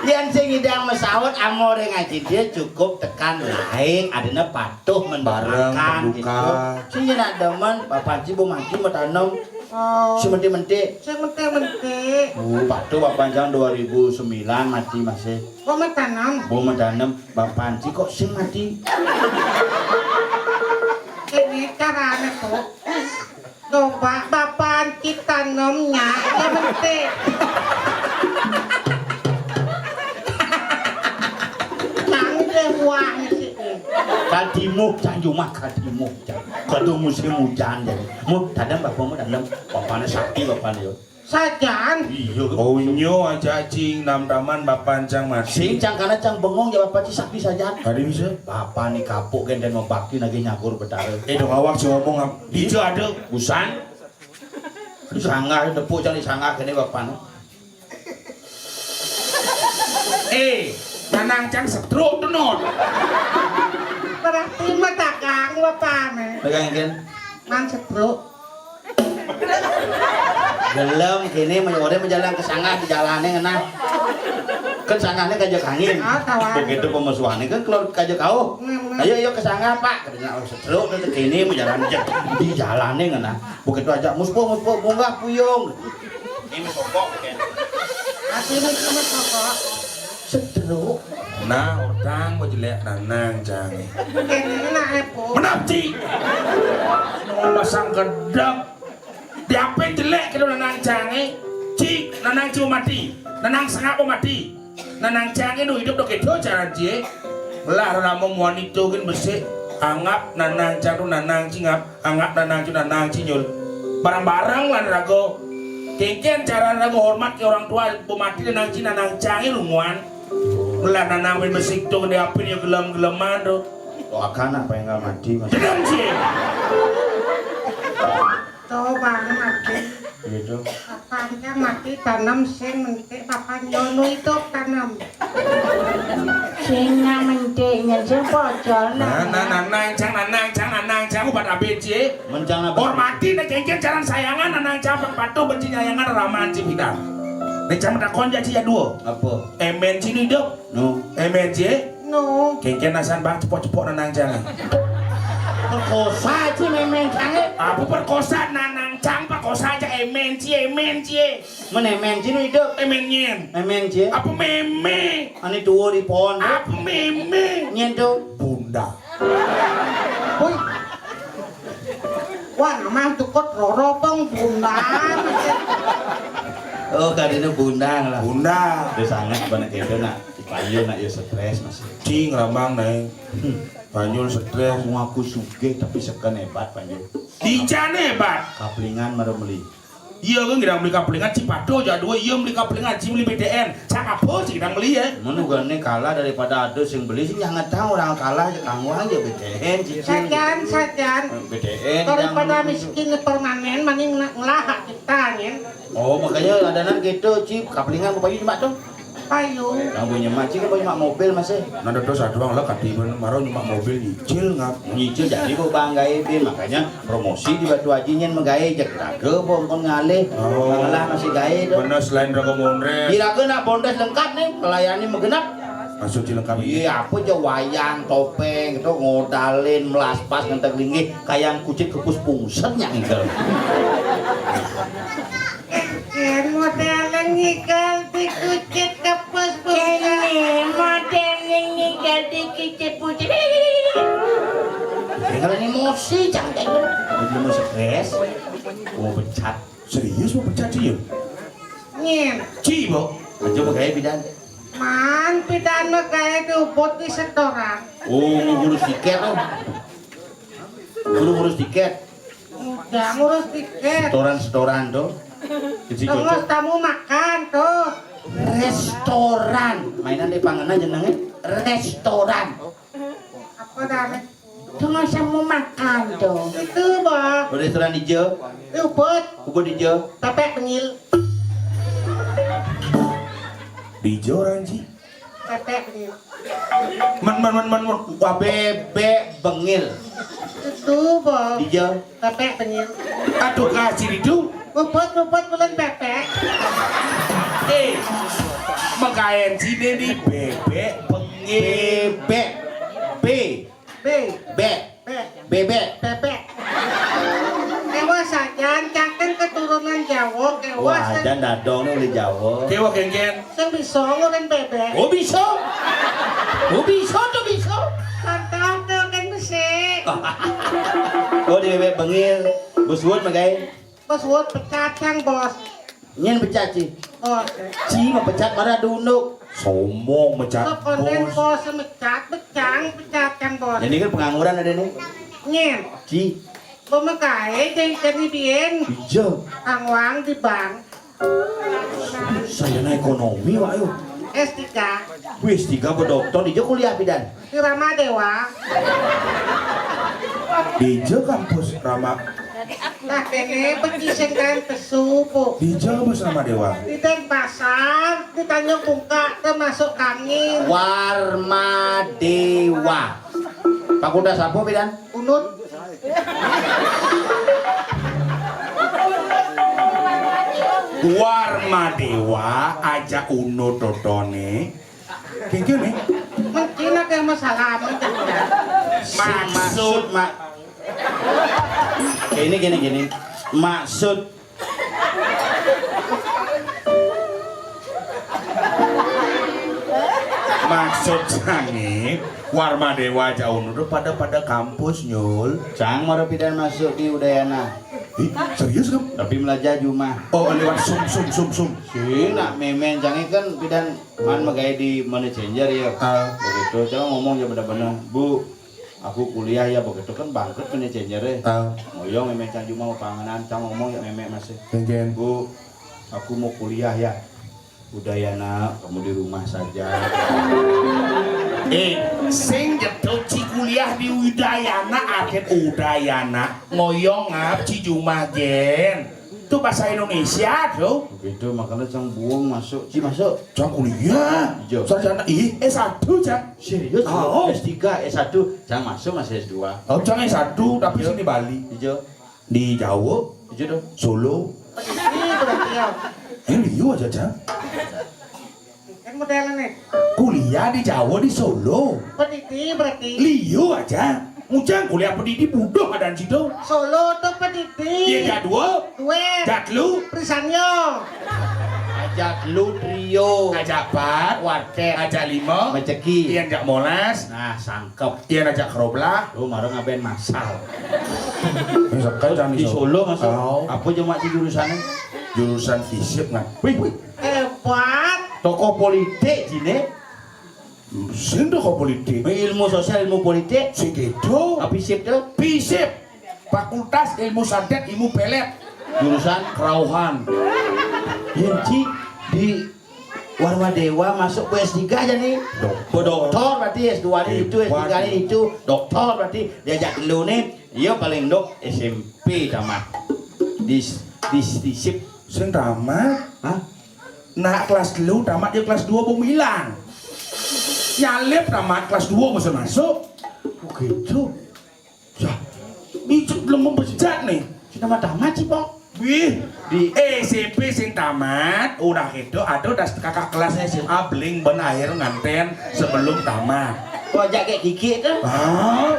Yang sing ngidang mesaut amore ngaji dia cukup tekan lae adina patuh men bareng makan gitu. Sing nak demen bapak ji bu mati mau tanam. Oh. Si menti-menti. Sing menti-menti. Oh, patuh bapancang dua ribu sembilan mati masih. Bo metanem. Bo metanem, Bapak Anci kok sing mati? Ini carane, Bu. Coba Bapak Anci tanemnya, ya mesti. Nang deh buahnya sih. Kadimu, jangan cuma kadimu. Kado musim hujan jadi. Mu, tadem bapakmu, tadem. Bapaknya sakti, bapaknya. Sajan. Iya, onyo aja cing, nam taman bapan cang mati. Sing cang kana cang bengong ya bapak ci sakti sajan. Ada bisa. Bapak ni kapuk gén dén mabakti nagih nyagur betara. Eh, dong awak sing ngomong ap-, dija ada. Busan. Di sanggah, tepuk cang di sanggah kéné bapak no. Eh, nanang cang setruk tuh, Nut. Berarti mah dagang bapak né. Dagang gén. Man setruk. Gelem kéné, mah oré mah jalan ka sanggah, di jalané ngeunah. Kan sanggahné kaja kangin. Ah, tawar. Begitu pemusuhané kan keluar kaja kauh. Hmm, hmm. Ayo, ayo ka sanggah, Pak. Kadéna, oh, setruk tuh kéné mah jalan, di jalané ngeunah. Begitu aja, "Muspo, muspo, munggah puyung." Ini pokok, kan? Ati ini cuma pokok. Setruk. Nah, utang gua jelek nanang cangé. Ini nak epo. Menap, Ci. Mau pasang gedek. Diapin jelek kéto nanang cangé. Ci, nanang Ci mau mati. Nanang sengap mau mati. Nanang cangé nu idup dok kéto caran Ci. Lah, ramu wanita gin besik. Anggap nanang cang tu nanang Ci ngap. Anggap nanang Ci, nanang Ci nyul. Bareng-bareng lah raga. Kénkén cara raga hormat ke orang tua, bu mati nanang Ci, nanang cangé lumuan. Lah nanang bin besik tu, dia apin ya gelem-geleman tu. Oh, akan apa yang nggak mati, Mas? Gelem, Ci. Tuh, Bang, mati. Gitu. Apa aja mati, tanam sing mentik, apa nyono itu tanam. Sing nang mentik, nyen sing pojol, nah, nah, nah, nanang cang, nanang cang, nanang cang, obat abin, Ci. Mencang apa? Hormati, nah, kénkén caran sayangan, nanang cang, pang patuh, benci nyayangan, ramaan, Ci, bidang. Nah, cang, takon ja, Ci, ya, dua. Apa? Emén, Ci, nu idup. Nu. Emén, Ci. Nu. Kénkén nasan, Bang, cepok-cepok, nanang cang. Perkosa, Ci, emén, cang, eh. Apa perkosa, nanang cang, perkosa aja, emén, Ci, emén, Ci. Mén emén, Ci, nu idup. Emén nyén. Emén, Ci. Apa mémé? Anu tuwuh di pohon. Apa mémé? Nyén tuh. Bunda. Wih. Wah, namah tukut roro pang bunda. Oh, kadéna bunda lah. Bunda. Terus sangat banget itu nak. Payu nak ya stres masih. Cing ramang naik. Panjul stres. Kamu aku sugih tapi seken hebat, Panjul. Dican hebat. Kaplingan marang meli. Iya, kan gedang beli kaplingan, Ci, patuh ja dua, iya beli kaplingan, Ci, beli B T N. Cak apa, Ci, gedang beli, ya? Menu gane kalah daripada ada sing beli, sing jangan tahu orang kalah aja, kanggo aja B T N, cicil. Sajan, sajan. B T N. Daripada miskin permanen, mending ngelah kita, ya. Oh, makanya ada nan gitu, Ci, kaplingan apa cuma tuh? Payu. Yang punya mancing kan punya mobil masih. Nah, terus ada doang lah, kati mana, maro nyuma mobil nyicil ngap. Nyicil jadi kok Bang gaé, Bin. Makanya promosi di Batu Aji nyén menggaé, jak raga apa kon ngalih. Oh. Malah masih gaé tuh. Bener, selain raga mondres. Di raga nak bondes lengkap nih, melayani menggenap. Maksud lengkap ini? Iya, apa aja wayang, topeng, itu ngodalin, melaspas, ngentek linggih, kayang kucit kepus pungset nyak ngigel. Kén modél ngikel di kucit kepus. Kéné modél ngikel di kucit pucit. Jangan emosi, jangan kayak gitu. Belum stres. Mau pecat. Serius mau pecat dia? Nyén. Ci, Bo. Aja mau gaya bidan. Man, pidan mah gaé di Ubud di setoran. Oh, ngurus tiket tuh. Guru ngurus tiket. Udah ngurus tiket. Setoran-setoran tuh. Kecil Terus cocok. Tamu makan tuh. Restoran. Mainan di panganan jenengnya restoran. Apa dah? Tuh nggak usah mau makan tuh. Itu, Bah. Restoran hijau. Ubud. Ubud hijau. Pepek bengil. Di hijau orang, Ci. Pepek bengil. Men, men, men, men, men. Wah, bebek bengil. Itu, Bah. Hijau. Pepek bengil. Aduh, kasih itu. Ubud, ubud, bulan pepek. Eh, mengkain sini nih bebek bengil. Bebek. B. Bek. Bek. Bebek. Bebek. Ewa sajan, cangken keturunan Jawa, ewa. Wah, sa- jan dadong nih udah Jawa. Kéwa, Kénkén. Sing bisa ngurin bebek. Oh, bisa. Oh, bisa tuh, bisa. Contoh tuh kan besi. Oh, di bebek bengil. Bos Wut, magai. Bos Wut pecat, Kang, Bos. Nyén pecat, Ci. Bos. Ci mah pecat marah dunduk. Sombong pecat, Bos. Bos mecat, becang, pecat, Kang, Bos. Jadi kan pengangguran ada nih. Nyén. Ci. Bos mah kaé jadi, jadi bién. Iya. Kang Wang di bank. Sarjana ekonomi, Wak, yo. S tiga. Wis, S tiga apa doktor, dija kuliah pidan? Di Rama Dewa. Dija kampus Rama. Nah, kéné peci sing kaén pesu, Bu. Dija kampus Rama Dewa. Di Denpasar, di Tanjung Bungkak, termasuk kangin. Warma Dewa. Fakultas apa, pidan? Unut. Warma Dewa aja Unut totoné. Kéngkén, eh? Mungkin ada masalah, mungkin. Maksud, mak. Ini gini, gini. Maksud Maksud sange, Warma Dewa jauh nuduh pada-pada kampus, Nyul. Cang mara pidan masuk di Udayana. Ih, serius, Kam? Tapi belajar jumah. Oh, lewat sum, sum, sum, sum. Si nak memen cange kan pidan man megai di money changer ya. Ah. Begitu, cang ngomong ya benar-benar, "Bu, aku kuliah ya," begitu kan bangkrut money changer ya. Ah. Ngoyong memen cang jumah panganan, cang ngomong ya memen masih. Kenjen. "Bu, aku mau kuliah ya." "Udah ya, Nak, kamu di rumah saja." Eh, sing jetuk ci kuliah di Udayana, akhir Udayana. Ngoyong ngap ci jumah gen. Itu bahasa Indonesia tuh. Begitu, makanya cang buang masuk, ci masuk. Cang kuliah. Ijo. Sarjana, ih, S satu, Cang. Serius? Oh. S tiga, S satu. Cang masuk masih S dua. Oh, Cang S satu, tapi sini Bali. Ijo. Di Jawa, Ijo dong. Solo. Ini berarti ya. Eh, liu aja, Cang. Kan modelnya nih. Kuliah di Jawa, di Solo. Pendidik berarti. Liu aja. Ujang kuliah pendidik buduh keadaan situ. Solo tuh pendidik. Iya, jadwal. Duet. Jatlu. Prisanyo. Ajak lu trio. Ajak pat. Warket. Ajak lima. Meceki. Iya, ajak molas. Nah, sangkep. Iya, ajak keroblah. Lu marang ngaben masal. Misalkan Di Solo masuk. Oh. Apa cuma di jurusannya? Jurusan fisip, kan? Wih, wih. Hebat. Tokoh politik, sini. Sing tokoh politik. Ilmu sosial, ilmu politik. Sing gitu. Apa fisip tuh? Fisip. Fakultas Ilmu Santet, Ilmu Pelet. Jurusan kerauhan. Inci di Warma Dewa masuk ke S tiga aja nih. Doktor. Doktor berarti S dua nih itu, S tiga nih itu. Doktor berarti diajak lu nih. Iya paling dok S M P tamat. Di di di sip. Sing tamat? Hah? Nah, kelas lu tamat ya kelas dua bung bilang. Nyalip tamat kelas dua masuk masuk. Begitu. Ya, micuk belum membejat nih. Sing tamat-tamat sih, Pok. Wih, di S M P sing tamat, udah itu ada das kakak kelasnya S M A bling ben akhir nganten sebelum tamat. Kok ajak kayak Kiki tuh? Ah,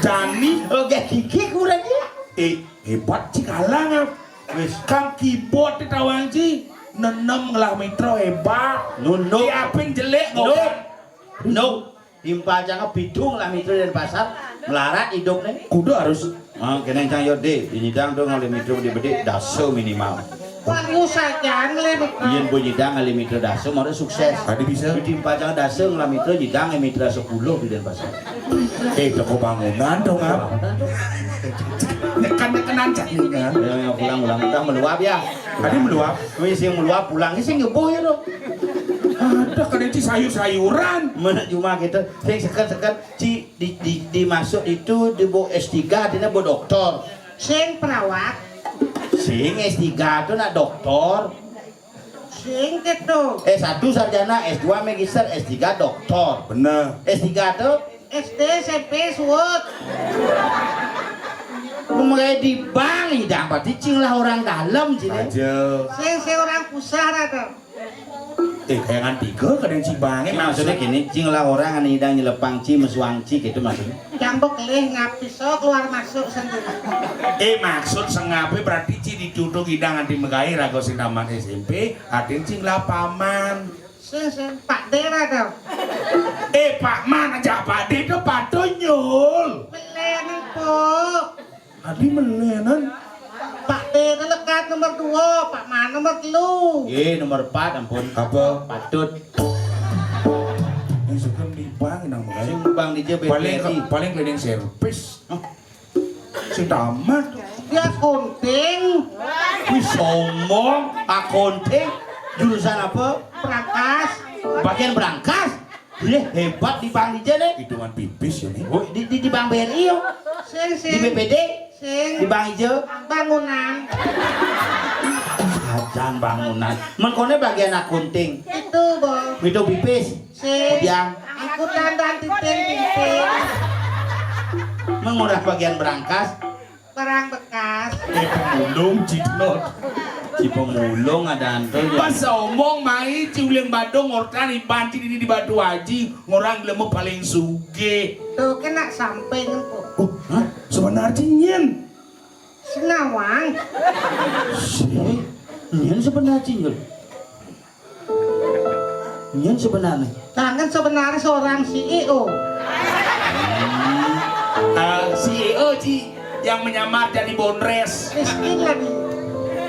Jani. Oh, kayak Kiki kurang ya? Eh, hebat sih kalah ngap. Wis, kang keyboard di tawang sih. Nenem ngelah mitro hebat. Nunduk. Siapin jelek ngobak. Nuk. Timpal cang bidung lah mitro dari pasar, melarat hidup nih. Kudu harus. Ah, kena cang yo, Dik, di nyidang tuh ngalih mitro di bedik, dasa minimal. Wah, lu saja ngalih mitro. Yen bu nyidang ngalih mitro dasa, mau sukses. Tadi bisa. Di timpal cang dasa ngelah mitro, nyidang ngalih mitro sepuluh di Denpasar. Eh, toko bangunan dong, Ngap. Nyekan-nyekenan cak ini, kan. Ya, ya, pulang, pulang. Udah meluap ya. Tadi meluap. Wis sing meluap pulang, sing ngebuh ya dong. Ada kadang ci sayur-sayuran. Mana cuma gitu. Sing seket-seket, ci di, di, di masuk itu di bu S tiga, artinya bu doktor. Sing perawat. Sing S tiga tuh nak doktor. Sing gitu. S satu sarjana, S dua magister, S tiga doktor. Bener. S tiga tuh? S D, S M P, suwut. Memegai di bank, idang pati cing lah orang dalam sini. Aja. Sing, sing orang pusar atau? Eh, kayangan tiga kadang ci bank, eh, maksudnya gini, cing lah orang anu idang nyelepang ci, mesuang ci, gitu maksudnya. Jambok leh ngapi so keluar masuk sendiri. Eh, maksud sengape berarti ci ditutup idang anti megai raga sing tamat S M P, atin cing lah paman. Sing, sing, Pak D ra to. Eh, Pak Man aja Pak D to patuh nyul. Melenan, Pok. Adi melenan. Pak D to lekat nomor dua, Pak Man nomor telu. Eh, nomor empat, ampun. Apa? Patut. Ini suka di bank nang Sing bank di J B P. Paling, paling cleaning service. Hah? Sing tamat. Dia kunting. Wis, Comong, akunting, jurusan apa? Berangkas. Bagian berangkas. Dia hebat di bank dija nih. Hitungan pipis ya nih. Oh, di, di, di bank B R I yo. Sing, sing. Di B P D. Sing. Di bank dija. Bangunan. Ajan bangunan. Mengkone bagian akunting. Itu, Bo. Itu pipis. Sing. Kemudian. Angkutan dan tinting-tinting. Mengurah bagian berangkas. Barang bekas. Eh, pemulung, Cidnot. Ci pemulung ada anto ya. Pas omong mai, ci uling badung ngortan iban ci dini di Batu Aji, ngorang lemu paling sugih. Tuh, kena samping, Empuk. Oh, hah? Sebenar ci nyen. Senawang. Sih, nyen sebenar ci nyen. Nyen sebenarnya. Jangan sebenarnya seorang C E O. Eh, C E O, Ci, yang menyamar jadi bondres. Miskin lagi.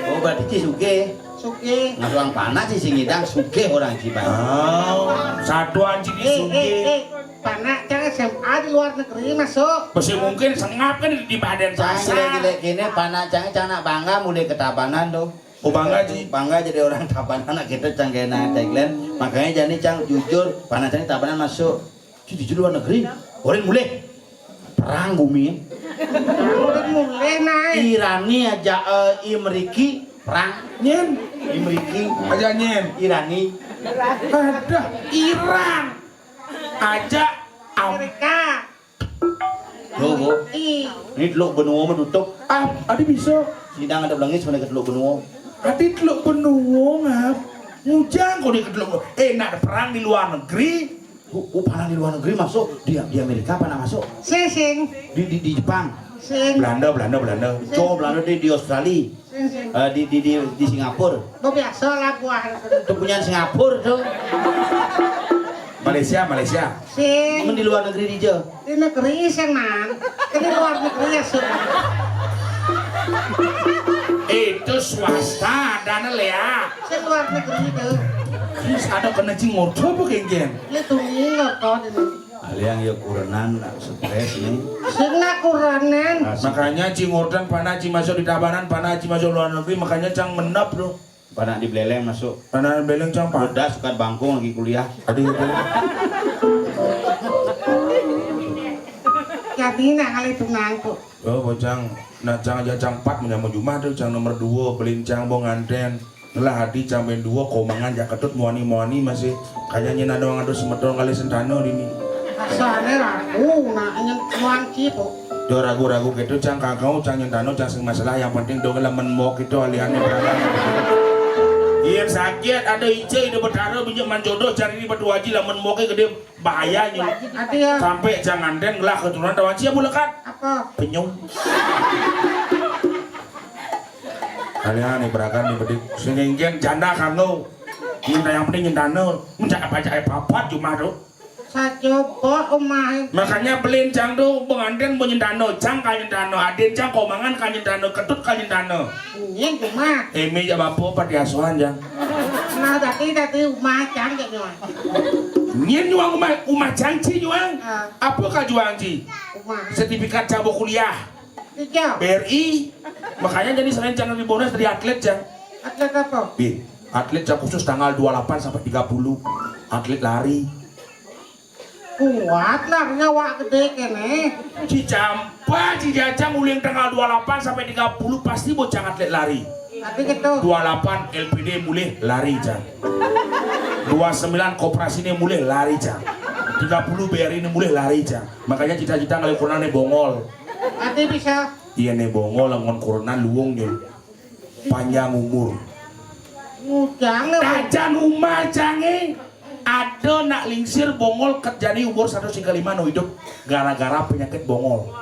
Oh, berarti Ci sugih. Sugih. Ngasuang panak Ci sing ngidang sugih orang Ci, Bang. Oh, satuan Ci Eh, eh, sugih. Eh. Panak cang S M A di luar negeri masuk. Masih mungkin sengap kan di Baden Cang Pasar. Gile-gile kene panak cang cang nak bangga mulai ke Tabanan tuh. Oh, bangga, Ci. Bangga jadi orang Tabanan, anak kita cang kena tagline. Makanya jani cang jujur, panak cang Tabanan masuk. Ci di luar negeri. Orang mulai perang bumi. Orang mulai naik. Irani aja, eh, Imeriki perang. Nyen. Imeriki. Aja nyen. Irani. Ada Iran. Aja Am- Amerika. Loh, Bu. Ih. Ini teluk benua mah tutup. Ah, adi bisa. Sidang ada belangis mana ke teluk benua. Adi teluk benua ngap. Ngujang kau di teluk benua. Eh, nak ada perang di luar negeri. Oh, oh, perang di luar negeri masuk. Di, di Amerika apa nak masuk? Sing, sing. Di, di, di Jepang. Sing. Belanda, Belanda, Belanda. Sing. Cowok Belanda di, di Australia. Sing, sing. Eh, di, di, di, di Singapura. Bo biasa lah buah. Itu punya Singapura tuh. Malaysia, Malaysia. Sing. Cuman di luar negeri dija. Di negeri sing, Man. Di luar negeri ya, sing. Itu swasta, dana lea. Sing luar negeri itu. Terus ada kena cingorto apa, Geng-geng? Ya, tuh ngingot kau di sini. Aliang ya kurenan, nak stres nih. Sing nak kurenan. Makanya cingortan panak ci masuk di Tabanan, panak ci masuk luar negeri, makanya cang menep tuh. Panak di Beleleng masuk. Panak di Beleleng cang, Pak. Udah suka bangkung lagi kuliah. Aduh, aduh. Jadi nak kali tunang tuh. Oh, bocang, nah, cang aja cang pat menyambut jumah tuh, cang nomor dua, beliin cang bo nganten. Ngelah adi cang ben dua, komangan jak ketut muani-muani masih. Kayaknya nado ngadu semeton kali sentano dini. Asane ragu, nak nyen muan cipo. Do ragu-ragu gitu, cang kagau, cang nyentano, cang sing masalah, yang penting do ngelamen mok itu aliane berangkat. Iya sakit, ada ice, ada betara, bijak manjodoh, cari di Batu Aji, lamen moknya gede, bahaya nyu. Ati ya. Sampai jangan den ngelah keturunan tawan cia bulekan. Apa? Penyung. Kalian nih berakan nih bedik. Sing ingin janda kanggo. Minta yang penting nyentano. Mencak apa cak papat cuma tuh. Sacoba omahe. Makanya beliin cang tuh pengantin mau nyentano, cang kan nyentano, adin cang komangan kan nyentano, ketut kan nyentano. Ini cuma. Emi ya bapak apa diasuhan cang. Nah, tadi, tadi rumah cang cak nyuang. Nyen nyuang rumah, rumah cang ci nyuang. Ah. Apa kau juang ci? Rumah. Sertifikat cang mau kuliah. Iya. B R I. Makanya jadi selain cang di Bonas dari atlet cang. Atlet apa? Bi, atlet cang khusus tanggal dua puluh delapan sampai tiga puluh. Atlet lari. Kuat lah, nyawa gede kene. Ci campa, ci jajang uling tanggal dua puluh delapan sampai tiga puluh pasti bocah atlet lari. Tapi gitu. Dua puluh delapan L P D mulih lari, cang. Dua puluh sembilan koperasi ini mulih lari, cang. Tiga puluh B R I ini mulih lari, cang. Makanya cita-cita ngalih kurang nih bongol. Nanti bisa. Iya nih bongol, lengon kurenan luwung nih. Panjang umur. Ngujang nih. Tajan umah, cange. Ada nak lingsir bongol kerjani umur satu singkalima no hidup gara-gara penyakit bongol.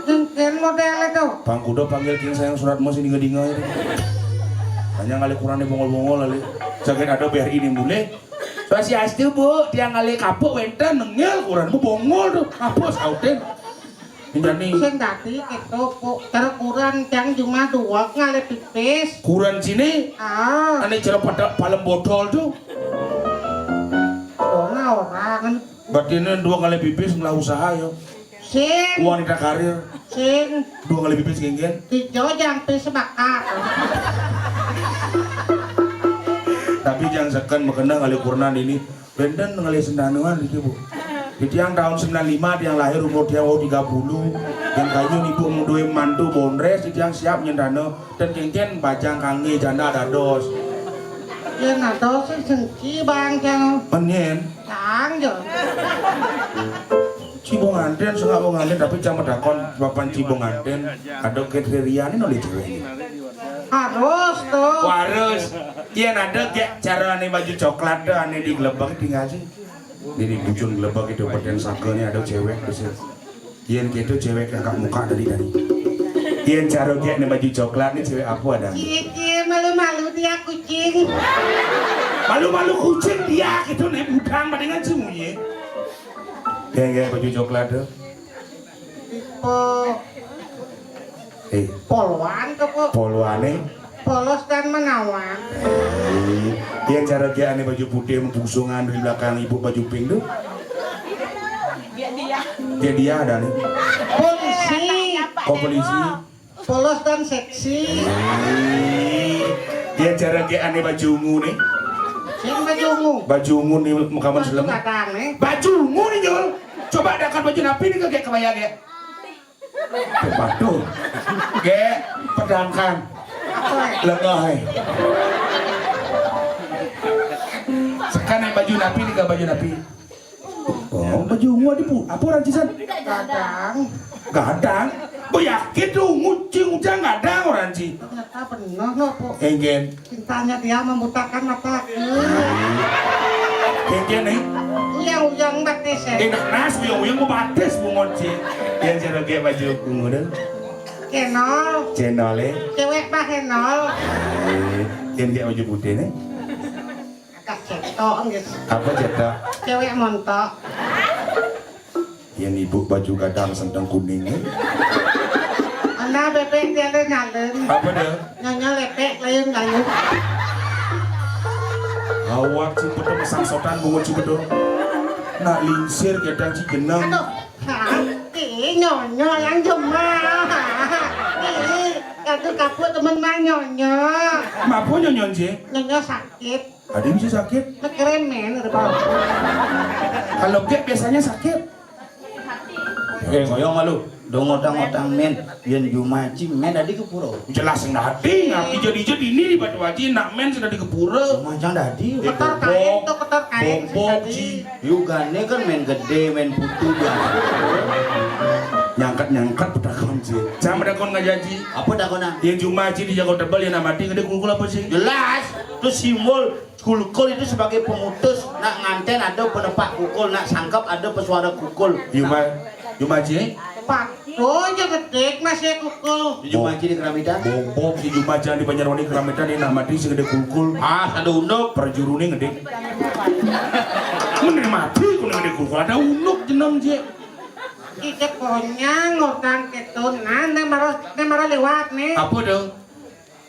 Jengken model itu. Pangkudo panggil king sayang surat mos ini ngedinga itu. Hanya ngalih kurang nih bongol-bongol kali. Sakit ada B R I ini mulai. Swastiastu, Bu, dia ngalih kapuk wenten nengil kurang bu bongol tuh. Apa sautin? Ini nih. Sing dadi gitu, Bu. Terus kuran cang cuma dua ngalih pipis. Kuran sini? Ah. Ane cara pada palem botol tuh. Ora, ora kan. Berarti ini dua kali pipis ngelah usaha ya. Sing. Wanita karir. Sing. Dua kali pipis kéngkén. Ijo jang pis bakak. Tapi jang seken makeneh ngalih kurenan dini. Bénten ngalih sendanané niki, Bu. Titiang tahun sembilan lima, tiang lahir umur tiang wau tiga puluh. Yang kayun ibu ngeduwé mantu bondrés, titiang siap nyendana. Dan kéngkén bajang kanggé janda dados. Yén dados sing sengki bang jang. Menyén. Jang jo. Ci wong nganten, sengak wong nganten, tapi cang medakon papan ci wong nganten, ada kriteriané nolih cewek. Harus tuh. Harus. Yén ada gék cara ané baju coklat tuh, ané di glebek tinggal sih. Jadi bucun glebek itu peten saka nih ada cewek bisa. Yén gitu cewek agak muka dari tadi. Yén cara gék ané baju coklat nih cewek apa ada? Cie, cie, malu-malu dia kucing. Malu-malu kucing dia gitu nih budang mendingan sih munyi. Gék, gék baju coklat tuh. Tipe Eh, polwan tuh, Bu. Polwané? Polos dan menawan. Eh, yén cara gék ané baju putih mbusungan di belakang ibu baju pink tuh. Dia dia. Dia dia ada nih. Polisi. Oh, polisi. Polos dan seksi. Eh, yén cara gék ané baju ungu nih. Sing baju ungu. Baju ungu nih mukaman selem. Kadang nih. Baju ungu nih, Jul. Coba dangkan baju napi nih ke gék kebaya gék. Patuh. Gék, pedangkan. Lengah, eh. Sekarang baju napi nih, baju napi. Oh, baju ungu di pu-, apa orang cisan? Gadang. Gadang. Bo yakin tuh ungu ci ujang gadang orang ci. Ternyata bener no, Bu. Enggen. Cintanya dia membutakan mataku. Kéngkén nih. Uyang-uyang batis ya. Enak nas uyang-uyang mau batis bungon ci. Yang cara gék baju ungu tuh. Kenol. Channel eh. Cewek bahenol. Eh, yang gék baju putih nih. Agak cetok nggih. Apa cetok? Cewek montok. Yang ibu baju gadang senteng kuning nih. Ana bébék dia le nyalen. Apa dah? Nyonya lepek lain lain. Awak ci pedo mesang sotan bungut ci pedo. Nak lingsir gedang ci genang. Aduh, sakit nyonya yang jemah. Ih, aduh kaput temen mah nyonya. Mapo nyonya, Ci? Nyonya sakit. Adi bisa sakit? Nek remen udah bau. Kalau gék biasanya sakit. Eh, ngoyong malu. Dong otang-otang men, yén jumaci men adi ke pura. Jelas nggak adi, ngap ijo-ijo dini di Batu Aji, nak men sudah di ke pura. Macang dadi. Eh, ketor kain bobok, tuh, ketor kain bobok, sih tadi. Ci. Yugane kan men gedé, men putu biasa. Nyangkat-nyangkat petakon, Ci. Sama dakon ngajaji. Apa takonan? Yén jumaci di Jago Tebel, yén amati gedé kulkul apa sih? Jelas, itu simbol. Kulkul itu sebagai pemutus, nak nganten ada penepak kukul, nak sangkep ada pesuara kukul. Yuma, Yumaji? Pak, oh, aja gedé masih kukul. Di Yumaji di Keramitan? Bobok di Yumaji di Banjarwani Keramitan, ini nak mati segedé kulkul. Ah, ada unduk. Perjurune gedé. Mending mati kuning gedé kulkul, ada unduk jeneng, Ji. Kita konyang ngutang gitu, nah, ini marah, ini marah lewat nih. Apa tuh?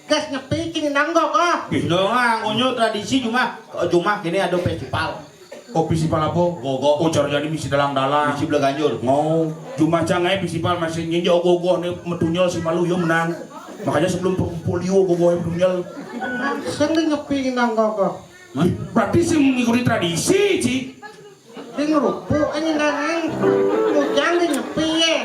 Gas nyepi cing nang gogoh. Ih, dong, ah, ngunyu tradisi Jumah. Kok Jumah kini ada festival. Oh, festival apa? Gogoh. Oh, jar jani misi dalang-dalang. Misi Belaganjur. Mau Jumah cangai festival masih nginjak gogoh nih metunyel si malu yo menang. Makanya sebelum polio gogoh metunyel. Langsung di nyepi nang gogoh. Hah? Berarti sih mengikuti tradisi, Ci. Di ngerupuk ini nang. Mujang di nyepi ye.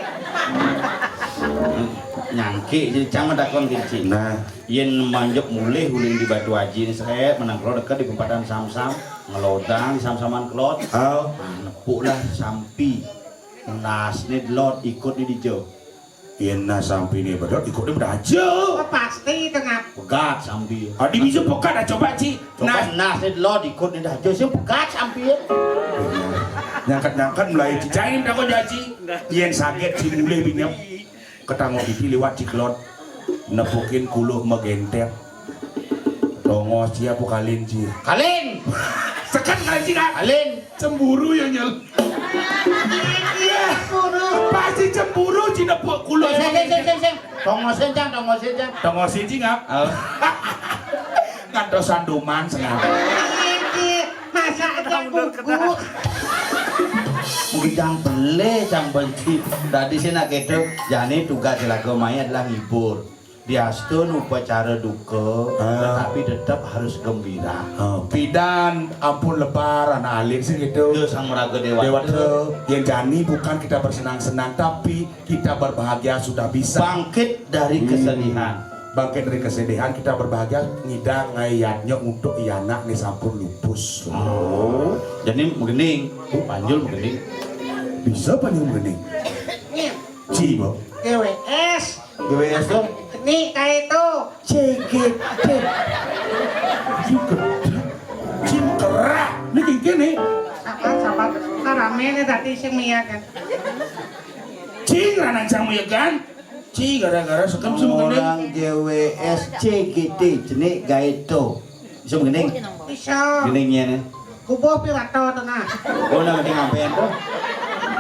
Nyangki, jadi cang medakon kici. Nah. Yén manjek mulih uling di Batu Aji ini seret, menang kelot deket di pempatan Samsam, ngelodang di Samsaman kelot. Oh. Nah, nepuk lah sampi. Nas ni delot, ikut ni dijo. Yén nas sampi ni bedot, ikut ni bedajo. Oh, pasti tengah. Pegat sampi. Adi bisa pegat, ah, coba, Ci. Coba nas. Nas ni delot, ikut ni dajo, sing pegat sampi. Nyangkat-nyangkat mulai Ci. Cai ni bedakon jaji. Yén sakit, Ci, mulih binyep. Ketangguh pipi liwat ciklot. Nepukin kuluh megentep. Tongos Ci apa kalin Ci? Kalin. Seken kalin Ci, Kak. Kalin. Cemburu ya, Nyel. Iya. Pasti cemburu Ci nepuk kuluh. Sing, sing, sing, sing, sing. Tongosin, Cang, tongosin, Cang. Tongosin Ci ngap. Oh. Ngantos sanduman sengap. Iki masak aja gugu. Cang belé, cang benci. Dadi sing nak kéto, jani tugas lagu mai adalah ngibur. Diastun upacara duka, ah, tetapi tetap harus gembira. Ah, pidan ampun lebar anak alit sing kéto. Yo, Sang Maraga Déwata. Déwata, yén jani bukan kita bersenang-senang, tapi kita berbahagia sudah bisa. Bangkit dari, hmm, kesedihan. Bangkit dari kesedihan, kita berbahagia ngidang ngaé yadnya untuk i anak né sampun lupus. Oh, jani magending. Panjul magending. Bisa panjul magending. Ci, Bo. G W S. G W S to? Ni kayak itu. C G T. Ci gedé. Ci kerah. Ini kengken nih. Sabar, sabar. Kan ramé nih tadi sing miyakan. Ci ngranang sang miyakan. Ci gara-gara sekem sing magending. Orang G W S C G T jenik gaé to. Bisa magending? Bisa. Gending nyén. Kubuh piwata to nah. Oh, nang gending ampén to.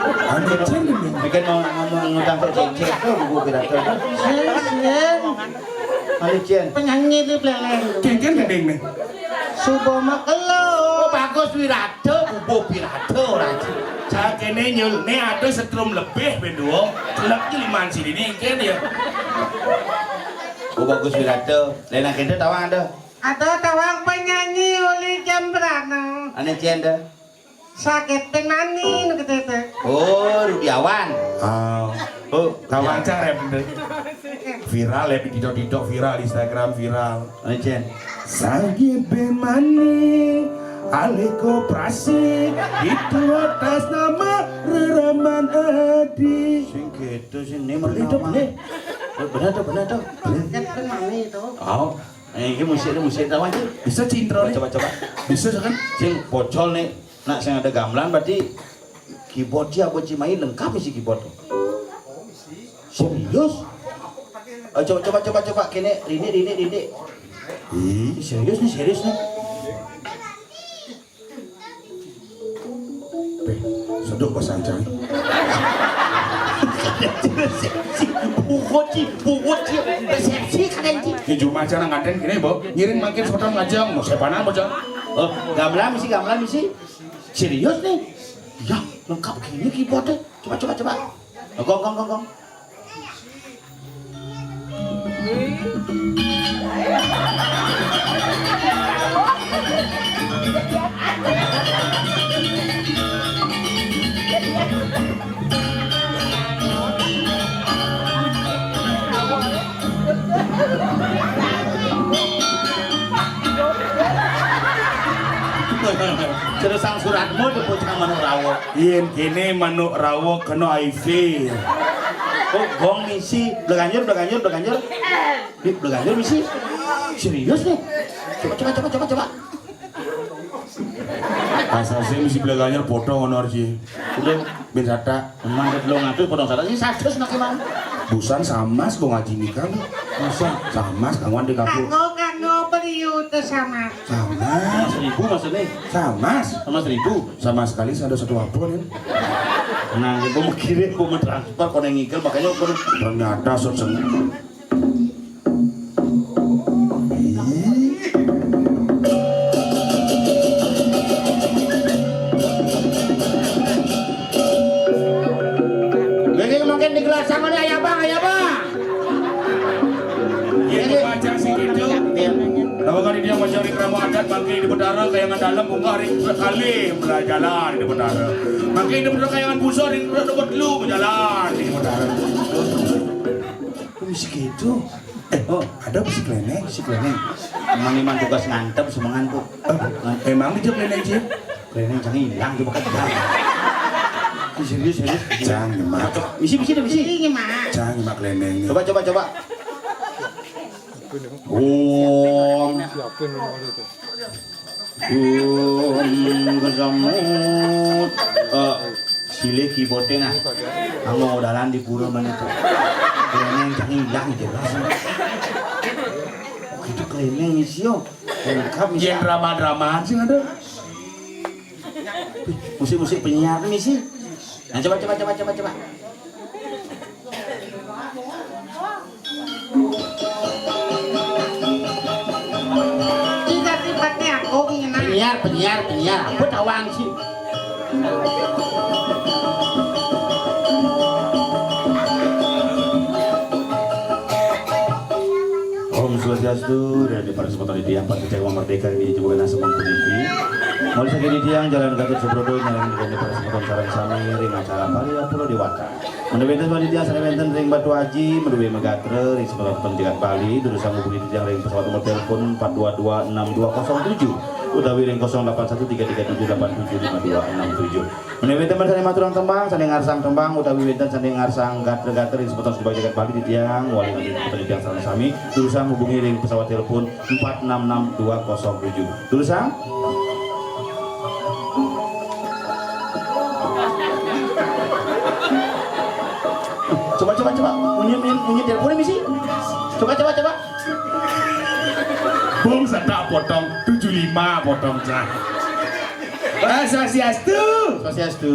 Anu cén gending. Bikin mau ngomong ngutang to cécék to kubuh piwata to. Sing, sing. Anu cén. Penyanyi di Plélén. Kengken gending nih. Suba makelo. Oh, Bagus Wirata, kubuh piwata ora. Sakéné nyul né ada setrum lebih ben duwung. Celep ki liman sini nih kén ya. Oh, Bagus Wirata. Lén kéné tawang ada. Ada tawang penyanyi uli Jambrana. Ané cén to? Sakit penani nu kété to. Oh, Rudiawan. Ah. Oh, tawang cang rep. Viral ya, di TikTok viral, di Instagram viral. Ané cén. Sakit penani alih koperasi itu atas nama Reraman Adi. Sing kéto sing né hidup nih. Bener to, bener to. Sakit penani to. Oh. Eh, ini musik, ini musik tawang, Ci. Bisa, Ci, intro nih. Coba, coba. Bisa kan? Sing pocol nih. Nak sing ada gamelan berarti keyboard Ci apa Ci main lengkap isi keyboard to. Serius? Oh, coba, coba, coba, coba. Kéné, rindik, rindik, rindik. Ih, serius nih, serius nih. Béh, seduk bahasa Ancang. Bugot, Ci, bugot, Ci. Resepsi kadén, Ci. Ki jumah aja nang kadén kéné, Bo. Ngiring makin sepeda ngajeng, mau sepanan, bocah. Oh, gamelan misi, gamelan misi. Serius nih? Ya, lengkap gini keyboardnya. Coba, coba, coba. Gong, gong, gong, gong. Terus sang suratmu bocah manuk rawuh. Yén kéné manuk rawuh kena I V. Oh, gong misi. Bleganjur, bleganjur, bleganjur. Di bleganjur misi. Serius nih. Coba, coba, coba, coba, coba. Asal sih misi bleganjur potong honor sih. Udah. Bin sata. Emang ada telung atus potong sata sih satus nak emang. Busan samas kok ngaji nikah lu. Masa? Samas kanggoan di kampung. Kanggo, kanggo beli itu sama. Samas. Seribu maksudnya? Samas. Sama seribu. Sama sekali ada satu apa nih? Nah, aku mau kirim, aku mau transfer, kau yang ngigel, makanya aku ternyata sot sendiri. Lagi makin digelar sama nih, ayo bang, ayo bang. Iya, baca sih gitu. Nama kali dia macam di kerama adat, bangkit di Betara, kayangan dalam, bunga hari sekali, belajaran di Betara. Bangkit di Betara, kayangan pusar, di Betara, dapat lu, berjalan di Betara. Kok bisa gitu? Eh, oh, ada apa si Klénéng? Si Klénéng. Emang, emang tugas ngantep semengan, Bu. Eh, emang dia Klénéng, Ci? Klénéng cang ilang, coba kan. Serius, serius. Cang, Mak. Misi, misi, misi. Ini, Mak. Cang, Mak Klénéng. Coba, coba, coba. Om. Siapa yang nomor itu? Om kesamut. Eh, silih keyboardnya nah. Kamu dalan di pura mana tuh? Klénéng cang ilang jelas. Oh, itu Klénéng misi yo. Lengkap misi. Yang drama-dramaan sih ada. Musik-musik penyiar nih sih. Nah, coba, coba, coba, coba, coba. Tiba-tiba aku ngena. Penyiar, penyiar, penyiar. Apa tawang sih? Swastiastu, ring para semeton titiang, pacicing merdeka ring jagat semeng puniki. Malih saking titiang Jalan Gatot Subroto, nyarengin ring para semeton sareng sami ring acara Paria Pulau Dewata. Menawi wenten semeton titiang sane wenten ring Batu Aji, menawi magatra ring semeton jagat Bali, durusang hubungi titiang ring pesawat nomor telepon empat dua dua enam dua kosong tujuh utawi ring kosong delapan satu tiga tiga tujuh delapan tujuh lima dua enam tujuh. Menawi wenten sane maturang tembang, sane ngarsang tembang, utawi wenten sane ngarsang gatra-gatra ring semeton seduwang jagat Bali titiang, wali nami semeton titiang sareng sami, durusang hubungi ring pesawat telepon empat enam enam dua kosong tujuh. Durusang. Coba, coba, coba. Munyi, munyi, munyi teleponnya misi. Coba, coba, coba. Bung sedak potong, tujuh lima potong, cah. Ah, swastiastu. Swastiastu.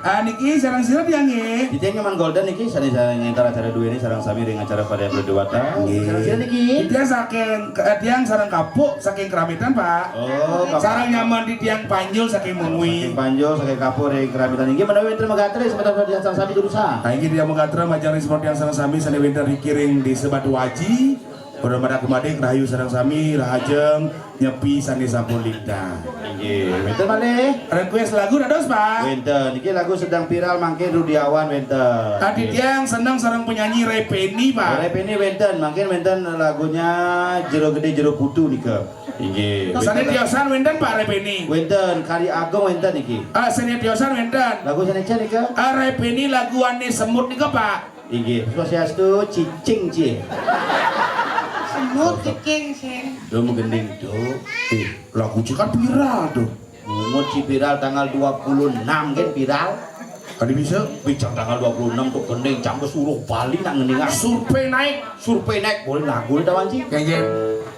Ah, niki sareng sira titiang nggih? Titiang Nyoman Golden niki sane, sane ngenter acara duene sareng sami ring acara Paria Pulau Dewata. Nggih. Sareng sira niki? Titiang saking, eh, tiang sareng kapuk saking Keramitan, Pak. Oh, kapuk. Sareng Nyoman titiang Panjul saking Mengwi. Saking Panjul, saking kapuk ring Keramitan. Inggih, menawi wenten magatra semeton sareng sami durusang. Ah, inggih, titiang magatra majeng ring semeton titiang sareng sami sane wenten riki ring Desa Batu Aji. Para madak kumadik rahayu sareng sami, rahajeng nyepi sane sampun lintang. Inggih, wenten malih? Request lagu dados, Pak? Wenten. Niki lagu sedang viral mangkin Rudiawan wenten. Tadi tiang seneng sareng penyanyi Repeni, Pak. Repeni wenten, mangkin wenten lagunya Jero Gede Jero Putu nika. Inggih. Sane tiosan wenten, Pak, Repeni? Wenten, Kari Agung wenten niki. Ah, sane tiosan wenten. Lagu sane nika? Ah, Repeni lagu ane semut nika, Pak. Inggih, swastiastu, cicing, Ci. Semut, cicing, sing. Lho, magending, Duk. Eh, lagu Ci kan viral, Duk. Semut Ci viral tanggal dua puluh enam kan viral. Kadi bisa? Bijak tanggal dua puluh enam to gending, jam suruh Bali nak ngeningan. Survei naik. Survei naik, boleh lagu ni tawan, Ci. Nggih, nggih.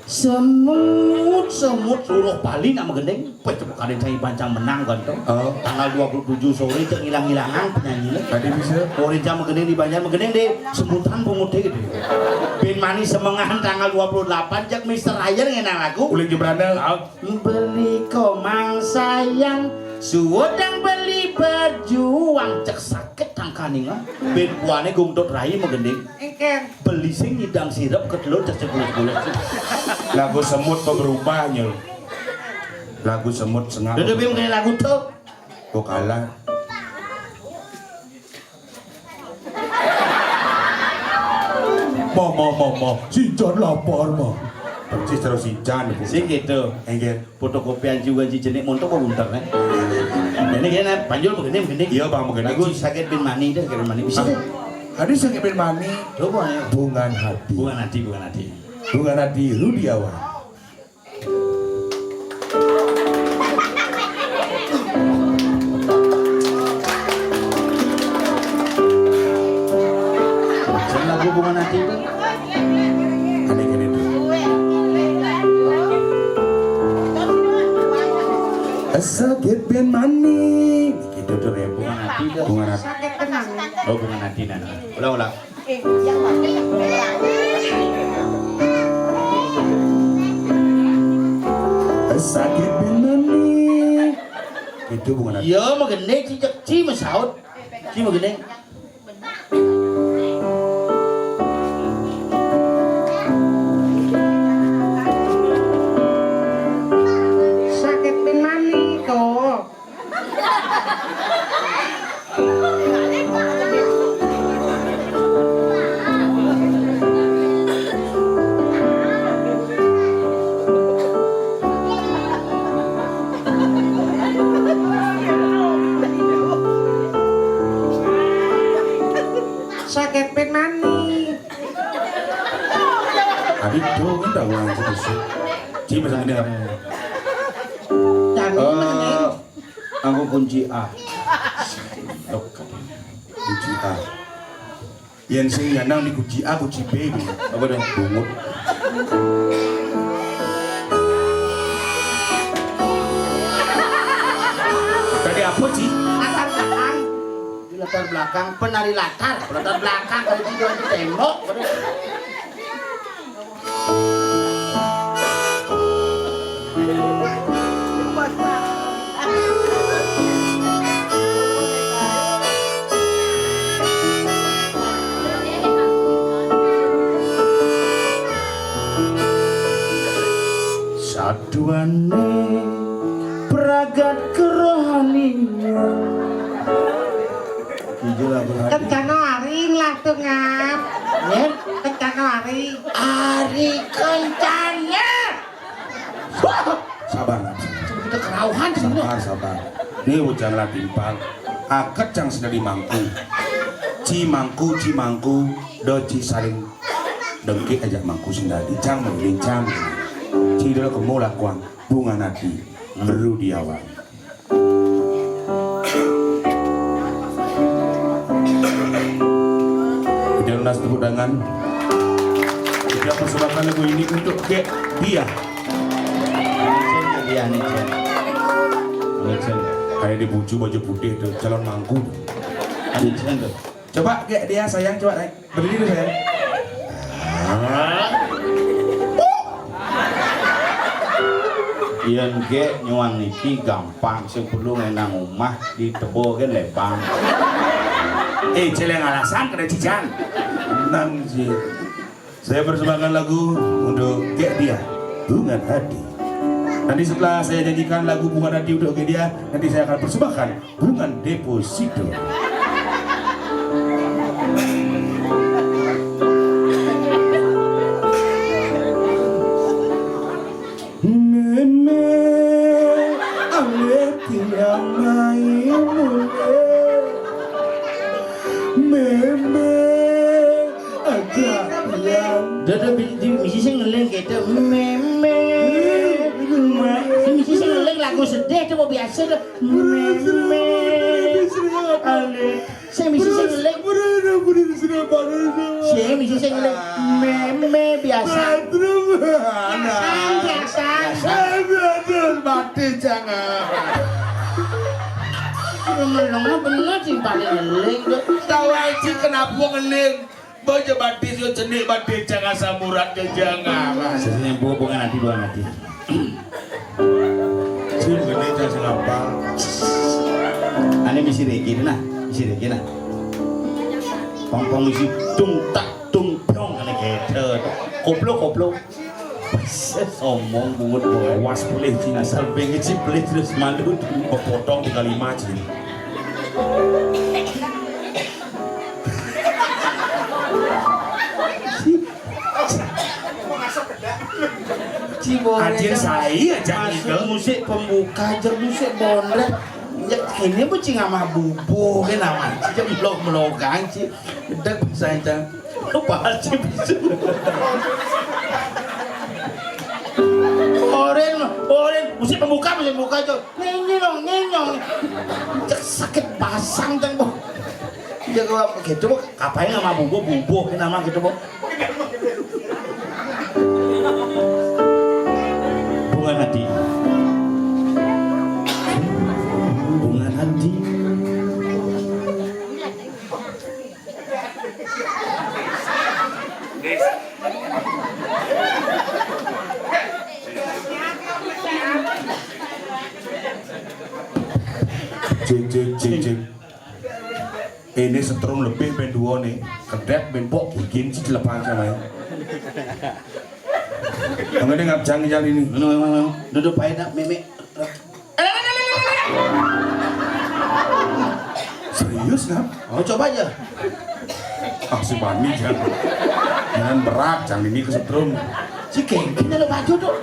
Semut, semut suruh Bali nak magending. Weh, coba kadang saya pancang menang kan to. Oh. Tanggal dua puluh tujuh sore cek ngilang-ngilangan penyanyi. Tadi bisa. Ora jam magending di Banjar, magending di sebutan pungut gitu. Bin Mani semengan tanggal dua puluh delapan cek Mister Ryan ngenang lagu. Uling Jebrana. Oh. Beli komang sayang, suudang beli berjuang, cek sakit tangkaning, ah. Bin kuane gungtut rai magending. Engken. Beli sing nyidang sirep ketelut cek bules-bules. Lagu semut kok berubah, Nyul? Lagu semut sengak. Dede bim kene lagu tuh. Kok kalah? Mo, mo, mo, mo. Sinchan lapar, mo. Persis terus sinchan. Sing gitu. Enggak. Fotokopian juga si jenik montok kok bunter, eh. Ini gini, panjul begini, begini. Iya, Bang, begini. Lagu sakit bin mani deh, sakit bin mani. Bisa deh. Tadi sakit bin mani. Coba ya. Bungan hati. Bungan hati, bungan hati. Bungan hati, Rudiawan. Lagu bunga nanti itu. Ada gini tuh. Sakit bin mani. Gitu tuh ya, bunga nanti itu. Bunga nanti. Oh, bunga nanti nanti. Ulang, ulang. Sakit bin mani. Itu bukan aku. Iya, magending, ci, ci masaut. Ci magending. Sakit bin mani, tuh. Sakit pit mani. Aduh, tuh, ini tak ulang terus. Ci, masang ini kamu. Jani, masang ini. Eh, Anggo kunci A. Kunci A. Yen sing nyanang di kunci A, kunci B, gitu. Apa dong? Bungut. Tadi apa, Ci? Latar belakang. Di latar belakang, penari latar. Latar belakang, kalau di tembok. Duane pragat kerohanian. Iya lah, Bu. Kencana aring lah tuh, Ngap. Ya, kencana aring. Ari kencana. Sabar, Ngap. Kita kerauhan semua. Sabar, sabar. Ini hujan lah timpal. Aket cang sedadi mangku. Ci mangku, ci mangku, do ci saling dengki aja mangku sendadi. Cang menggiling, cang. Ci dulu kemu lakuang. Bunga Nati, Rudiawan. Kita lunas tepuk tangan. Kita persembahkan lagu ini untuk Kek Diah. Ini Cen, Kek Diah nih, Cen. Ini Cen. Kayak di bucu baju putih tuh, calon mangku. Ini Cen tuh. Coba, Kek Diah, sayang, coba naik. Berdiri dulu, sayang. Yén gé nyuang niki gampang, sing perlu ngenang omah ditebo gé lebang. Eh, celeng alasan kada cican. Nang ji. Saya persembahkan lagu untuk Kek Diah, Bungan Hati. Nanti setelah saya nyanyikan lagu Bungan Hati untuk Kek Diah, nanti saya akan persembahkan Bungan Deposito. Mémé, alé tiang mai mulé. Mémé, ajak tiang. Dada bi-, di misi sing ngeling gitu. Mémé. Mémé. Di misi sing ngeling lagu sedih coba biasa deh. Mémé. Alé. Sing misi sing ngeling. Sing misi sing ngeling. Mémé biasa. Biasa, biasa. Biasa. Mati jangan. Ngeling bener sih paling ngeling. Tahu aja kenapa ngeling. Baca batis yo cenik batis jangan samurat yo jangan. Sesini bu bukan nanti dua nanti. Sing ngene aja sing apal. Ane misi riki nah, misi riki nah. Pong pong misi tung tak tung pyong ane kete. Koplo koplo. Ses omong bungut boy. Was boleh Cina salbeng ciplih terus malu potong tiga lima Cina. Ci boleh. Adil kan, saya aja masuk gitu. Musik pembuka aja musik bondrek. Ya ini bu cing ama bubu kan nama. Ci melok melokan ci. Gedek bisa aja. Lupa ci bisa. Oren, oren, musik pembuka, musik pembuka aja. Nyenyi dong, nyenyong. Cek sakit pasang cang bu. Iya kalau gitu bu, kapain nama bubu, bubu nama gitu bu. Bunga hati. Bunga hati. Cek cek cek cek. Ini setrum lebih ben dua nih. Kedet ben pok gigin si celepang sama ya. Yang ini ngap jangan jalan ini. Mana mana mana. Duduk pahit nak meme. Serius ngap? Oh coba aja. Ah si Bani jangan. Jangan berat, jangan ini kesetrum. Si kengkina lo baju tuh.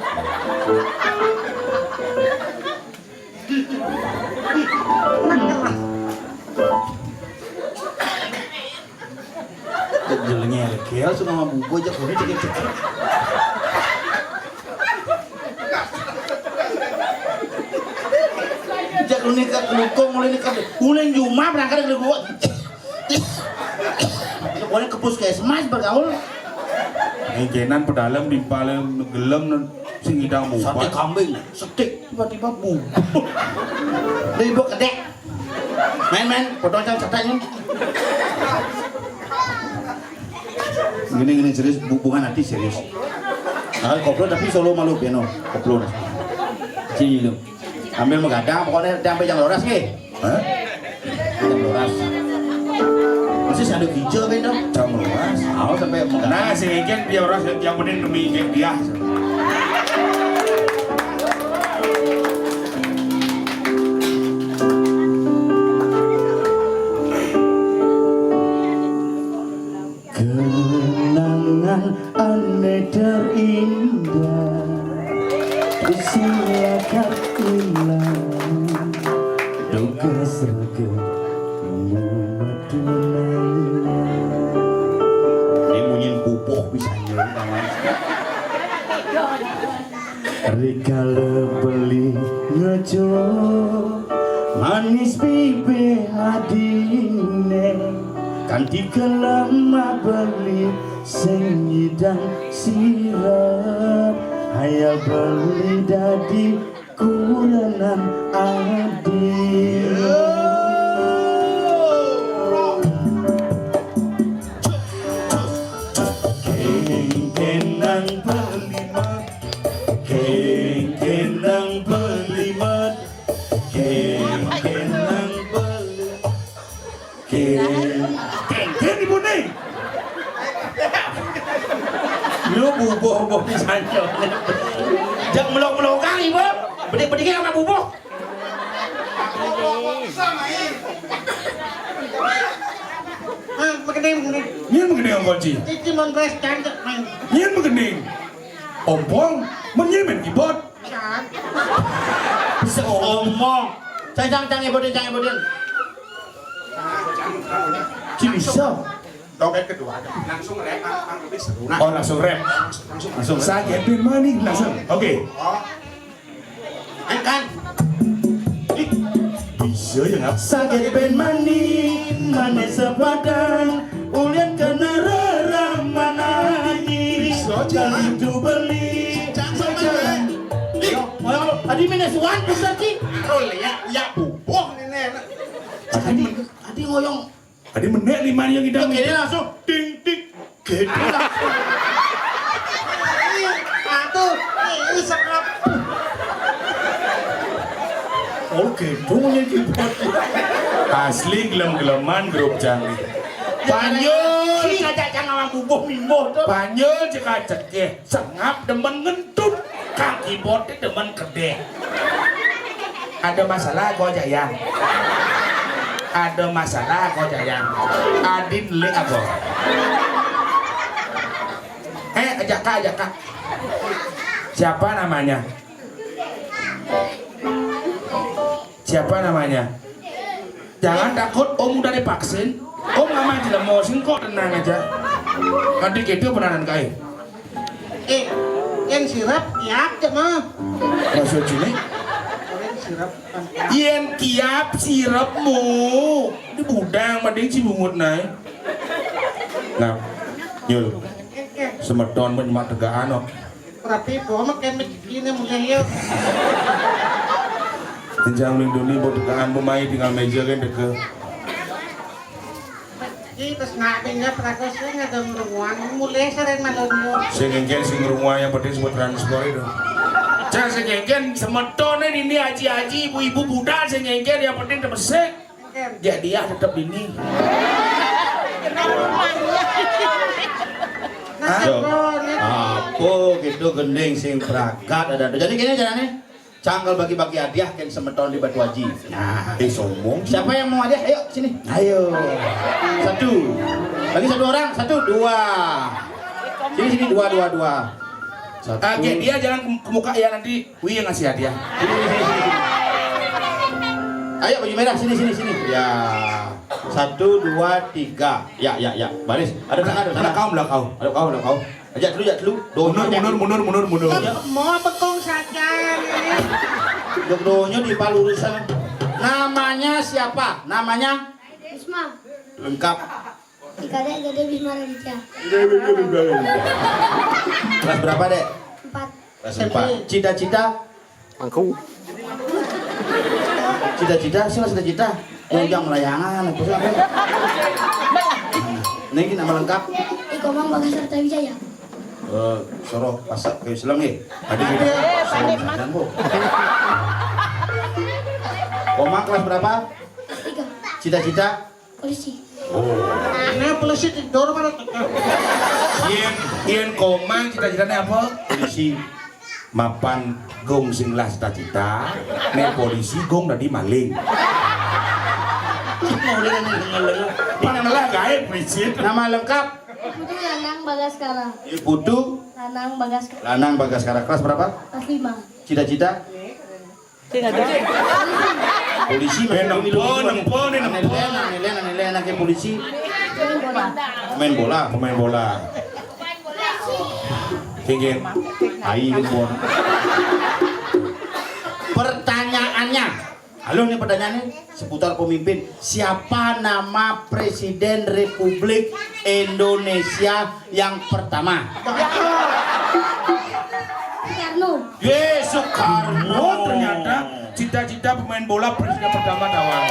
Jelengnya elekel sama bubu aja kudu cekik-cekik. Jak lu nikah kelukong mulai nikah. Ulin juma berangkat dari gua. Boleh ke puskesmas bergaul. Engkenan pedalem di palem gelem sing idang. Sate mupat. Kambing, setik, tiba-tiba bu. Ribut kedek. Main-main, potong cang cetek nih. Gini gini serius, hubungan hati serius. Nah, koplo tapi solo malu beno, koplo. Sini lu. Ambil menggadang, pokoknya sampai jam rolas nih. Hah? Jam rolas. Masih sanduk hijau kan dong? Jam rolas. Mau sampai menggadang. Nah, si Egen dia orang yang penting demi Egen dia. Indah, silakan ulang. Tugas raga memadunainya. Ini munyin bubuh bisa nyanyi, kawan. Rikala beli ngejo, manis bibih adine, kanti kelemah beli sing nyidang sirep, hayal beli dadi kurenan adi. Kengkenang beli mat, kengkenang beli mat, kengkenang beli. Keng, kengken ibu nih. Lu bubuh-bubuh pisan yo. Jak melok-melok kali, Bu. Bedik-bediknya sama bubuh. Ah, magending, magending. Nyén magending, Ong Koci? Cici mon beres cantik, main. Nyén magending. Ompong, men nyén main keyboard. Bisa ngomong. Cang, cang, cang, ibu din, cang, ibu din. Ci bisa. Dompet kedua aja. Langsung rap, Bang, lebih seru. Nah. Oh, langsung rap. Langsung, langsung. Langsung. Saged ben mani, langsung. Oke. Oh. Kan, kan. Ih, bisa ya, nggak? Saged ben mani, manis sepadang, ulian kena reramanani. Bisa aja. Kali itu beli. Jangan sama. Ih. Yo, yo, tadi minus one, bisa, Ci? Aduh, ya, ya, bubuh ini, enak. Tadi, tadi ngoyong. Tadi menek lima yang ngidang. Oke, ini langsung ding, ding. Gitu langsung. Ini, aduh, ini serap. Oh, gitu nih keyboard. Asli gelem-geleman grup Jani. Panyul. Sing ngajak jangan sama bubuh mimbuh tuh. Panyul cekak-cekeh. Sengap demen ngentut, kaki bote demen kedeh. Ada masalah kau aja yang. Ada masalah kau aja yang. Adin le aku. Eh, ajak kak, ajak kak. Siapa namanya? Siapa namanya? Jangan takut, Om udah divaksin. Om nggak mah jelema sing kok, tenang aja. Nanti kita penanan kai. Eh, yang sirap, ya, cek mah. Maksud sini? Orang sirap, kan. Yen kiap sirepmu. Di budang mending si bungut naik. Nah, Yul. Semeton pun cuma tegaan kok. Rapi, bawa mak kayak begini, mulai yuk. Kencang melindungi buat tegaan pemain tinggal meja kan deke. Iki terus nak tinggal prakos sing ada ngrunguan, mulai sering malam yuk. Sing engken sing ngrunguan yang penting sebut transfer itu. Cak sing engken semetone ini aji-aji ibu-ibu budak sing engken yang penting temesik. Jadi ya tetep ini. Hah? Nasib lo, nih. Apa gitu gending sing pragat ada. Jadi gini caranya. Canggal bagi-bagi hadiah kan semeton di Batu Haji. Nah, eh, sombong. Siapa yang mau hadiah? Ayo sini. Ayo. Satu. Lagi satu orang. Satu, dua. Sini, sini, dua, dua, dua. Satu. Oke, dia jangan ke, ke muka ya, nanti Wi yang ngasih hadiah. Sini, sini, sini, sini. Ayo baju merah, sini, sini, sini. Ya. Satu, dua, tiga. Ya, ya, ya. Baris. Ada belakang, ada belakang. Belakang, belakang. Ada kau, ada kau. Ajak dulu, ajak dulu. Mundur, mundur, mundur, mundur, mundur. Mau apa kong saja ini? Dok donyo di palurusan. Namanya siapa? Namanya? Risma. Lengkap. Ika Dek Gede Bisma Raditya. Kelas berapa, Dek? Empat. Kelas empat. Cita-cita? Mangku. Cita-cita, sih cita-cita. Yang jam layangan, apa sih, apa? Niki nama lengkap? Iko Mang Bagas Arta Wijaya. Eh, soroh pasak ke Islam nih. Tadi kita. Komang kelas berapa? Tiga. Cita-cita? Polisi. Oh. Nah, polisi tidur mana tuh? Yen, yen Komang cita-citanya apa? Polisi. Mapan gong sing lah cita-cita, nek polisi gong dadi maling. Mana lah gaib polisi. Nama lengkap? Putu Nandang Bagaskara. Putu Lanang Bagaskara. Lanang Bagaskara, kelas berapa? Kelas lima. Cita-cita? Sing ada. Polisi. Polisi, masuk pemilu. Nempo, nempo, nempo. Aneh-aneh, aneh-aneh, aneh-aneh, kayak polisi. Main bola. Main bola. Pemain bola. Geng, geng. Ai, geng, bon. Pertanyaannya, halo, ini pertanyaannya seputar pemimpin. Siapa nama Presiden Republik Indonesia yang pertama? Soekarno. Ye, Soekarno. Ternyata cita-cita pemain bola presiden pertama tawang.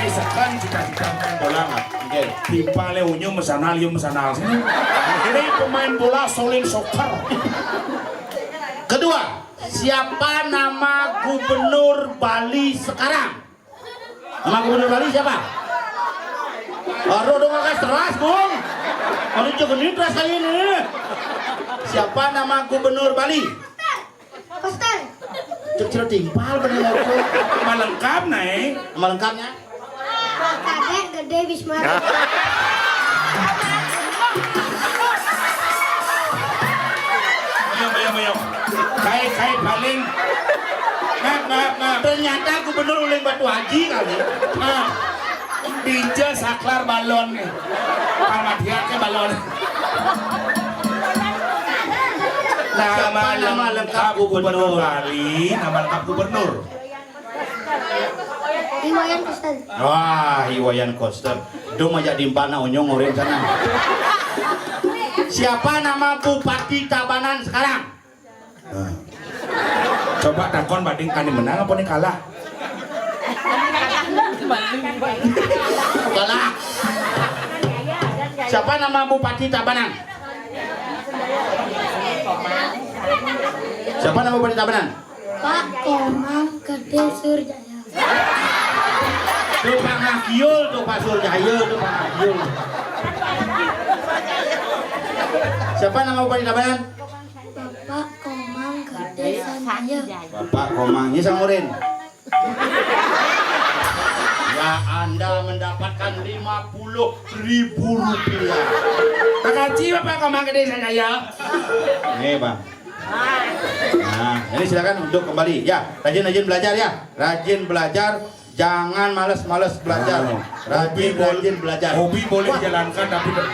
Ini sekarang cita-cita pemain bola nggak? Oke. Timpale unyu mesanal, yo mesanal sini. Ini pemain bola Solin Soccer. Kedua, siapa nama gubernur Bali sekarang? Nama gubernur Bali siapa? Aduh, dong, akas teras, Bung. Aduh, jangan ini teras kali ini. Siapa nama gubernur Bali? Koster. Cek cil timpal bener aku. Nama lengkap, Nay. Nama lengkapnya? Kadek Gede Bisma. Ayo, ayo, ayo. Kai, kai paling. Maaf, maaf, maaf. Ternyata gubernur uling Batu Haji kali. Maaf. Dija saklar balon nih. Pamadiake balon. Siapa nama lengkap gubernur Bali? Nama lengkap gubernur. Iwayan Koster. Wah, Iwayan Koster. Dong aja dimpana onyong orin sana. Siapa nama Bupati Tabanan sekarang? Nah. Coba takon banding, ane menang apa nih kalah? Kalah. Siapa nama Bupati Tabanan? Siapa nama Bupati Tabanan? Pak Komang Gede Surjaya. Tuh Pak Makiul, tuh Pak Surjaya, tuh Pak Makiul. Siapa nama Bupati Tabanan? Bapak Komang Gede Sanjaya. Bapak Komang, ini sangurin. Ya, Anda mendapatkan lima puluh ribu rupiah. Makasih, Bapak Komang Gede Sanjaya. Nih, Bang. Nah, ini silakan untuk kembali. Ya, rajin-rajin belajar ya. Rajin belajar, jangan males-males belajar. Nah, rajin, hobi bol-, rajin belajar. Hobi boleh jalankan, tapi de-,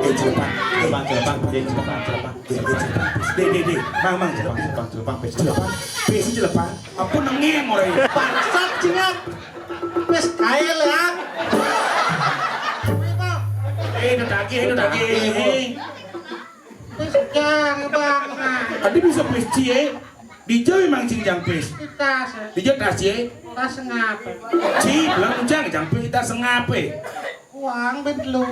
eh, celepang. Celepang, celepang, celepang, celepang. Eh, eh, celepang. Deh, deh, deh. Mang, mang, celepang, celepang, celepang, pes, celepang. Pes, celepang. Apa nengeng orang ini? Bangsat, cingak. Pes kail ya. Eh, itu daging, itu daging. Pes jang, Bang. Tadi bisa pes cie. Dija memang cing jang pes. Di tas, ya. Dija tas ye. Tas ngape? Ci, bilang jang, jang pes tas ngape? Uang bet lu.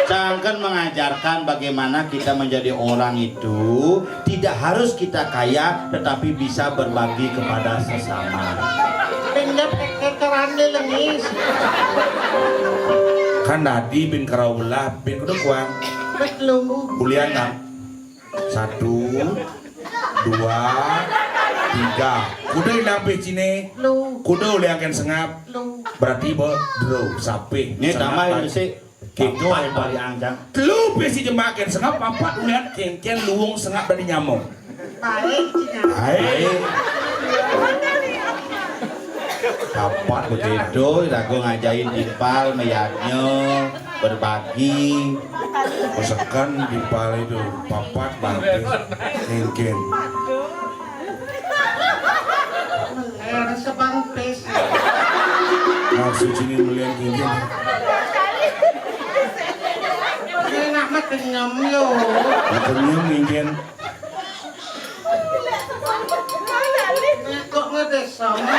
Cangken mengajarkan bagaimana kita menjadi orang itu tidak harus kita kaya, tetapi bisa berbagi kepada sesama. Pinjam ke, ke, ke Rande lengis. Kan tadi bin keraula, bin kudu kuang. Bet lu. Kuliah enam. Satu, dua, tiga. Kuda ilang pecine. Lu. Kuda uliangkan sengap. Lu. Berarti bo dro sape. Ini tambah yang sik. Gitu. Papat bali anjang. Telu pesi jemaken sengap, papat ulian kengken luwung sengap dari nyamuk. Baik, Cina. Baik. Papat begitu, lagu ngajain timpal, meyadnya, berbagi. Pesekan timpal itu, papat bangkit, mungkin. Melian sebangkis. Maksud sini melian mungkin. Ini nak makan nyam yo. Makan nyam mungkin. Kok ngedes sama?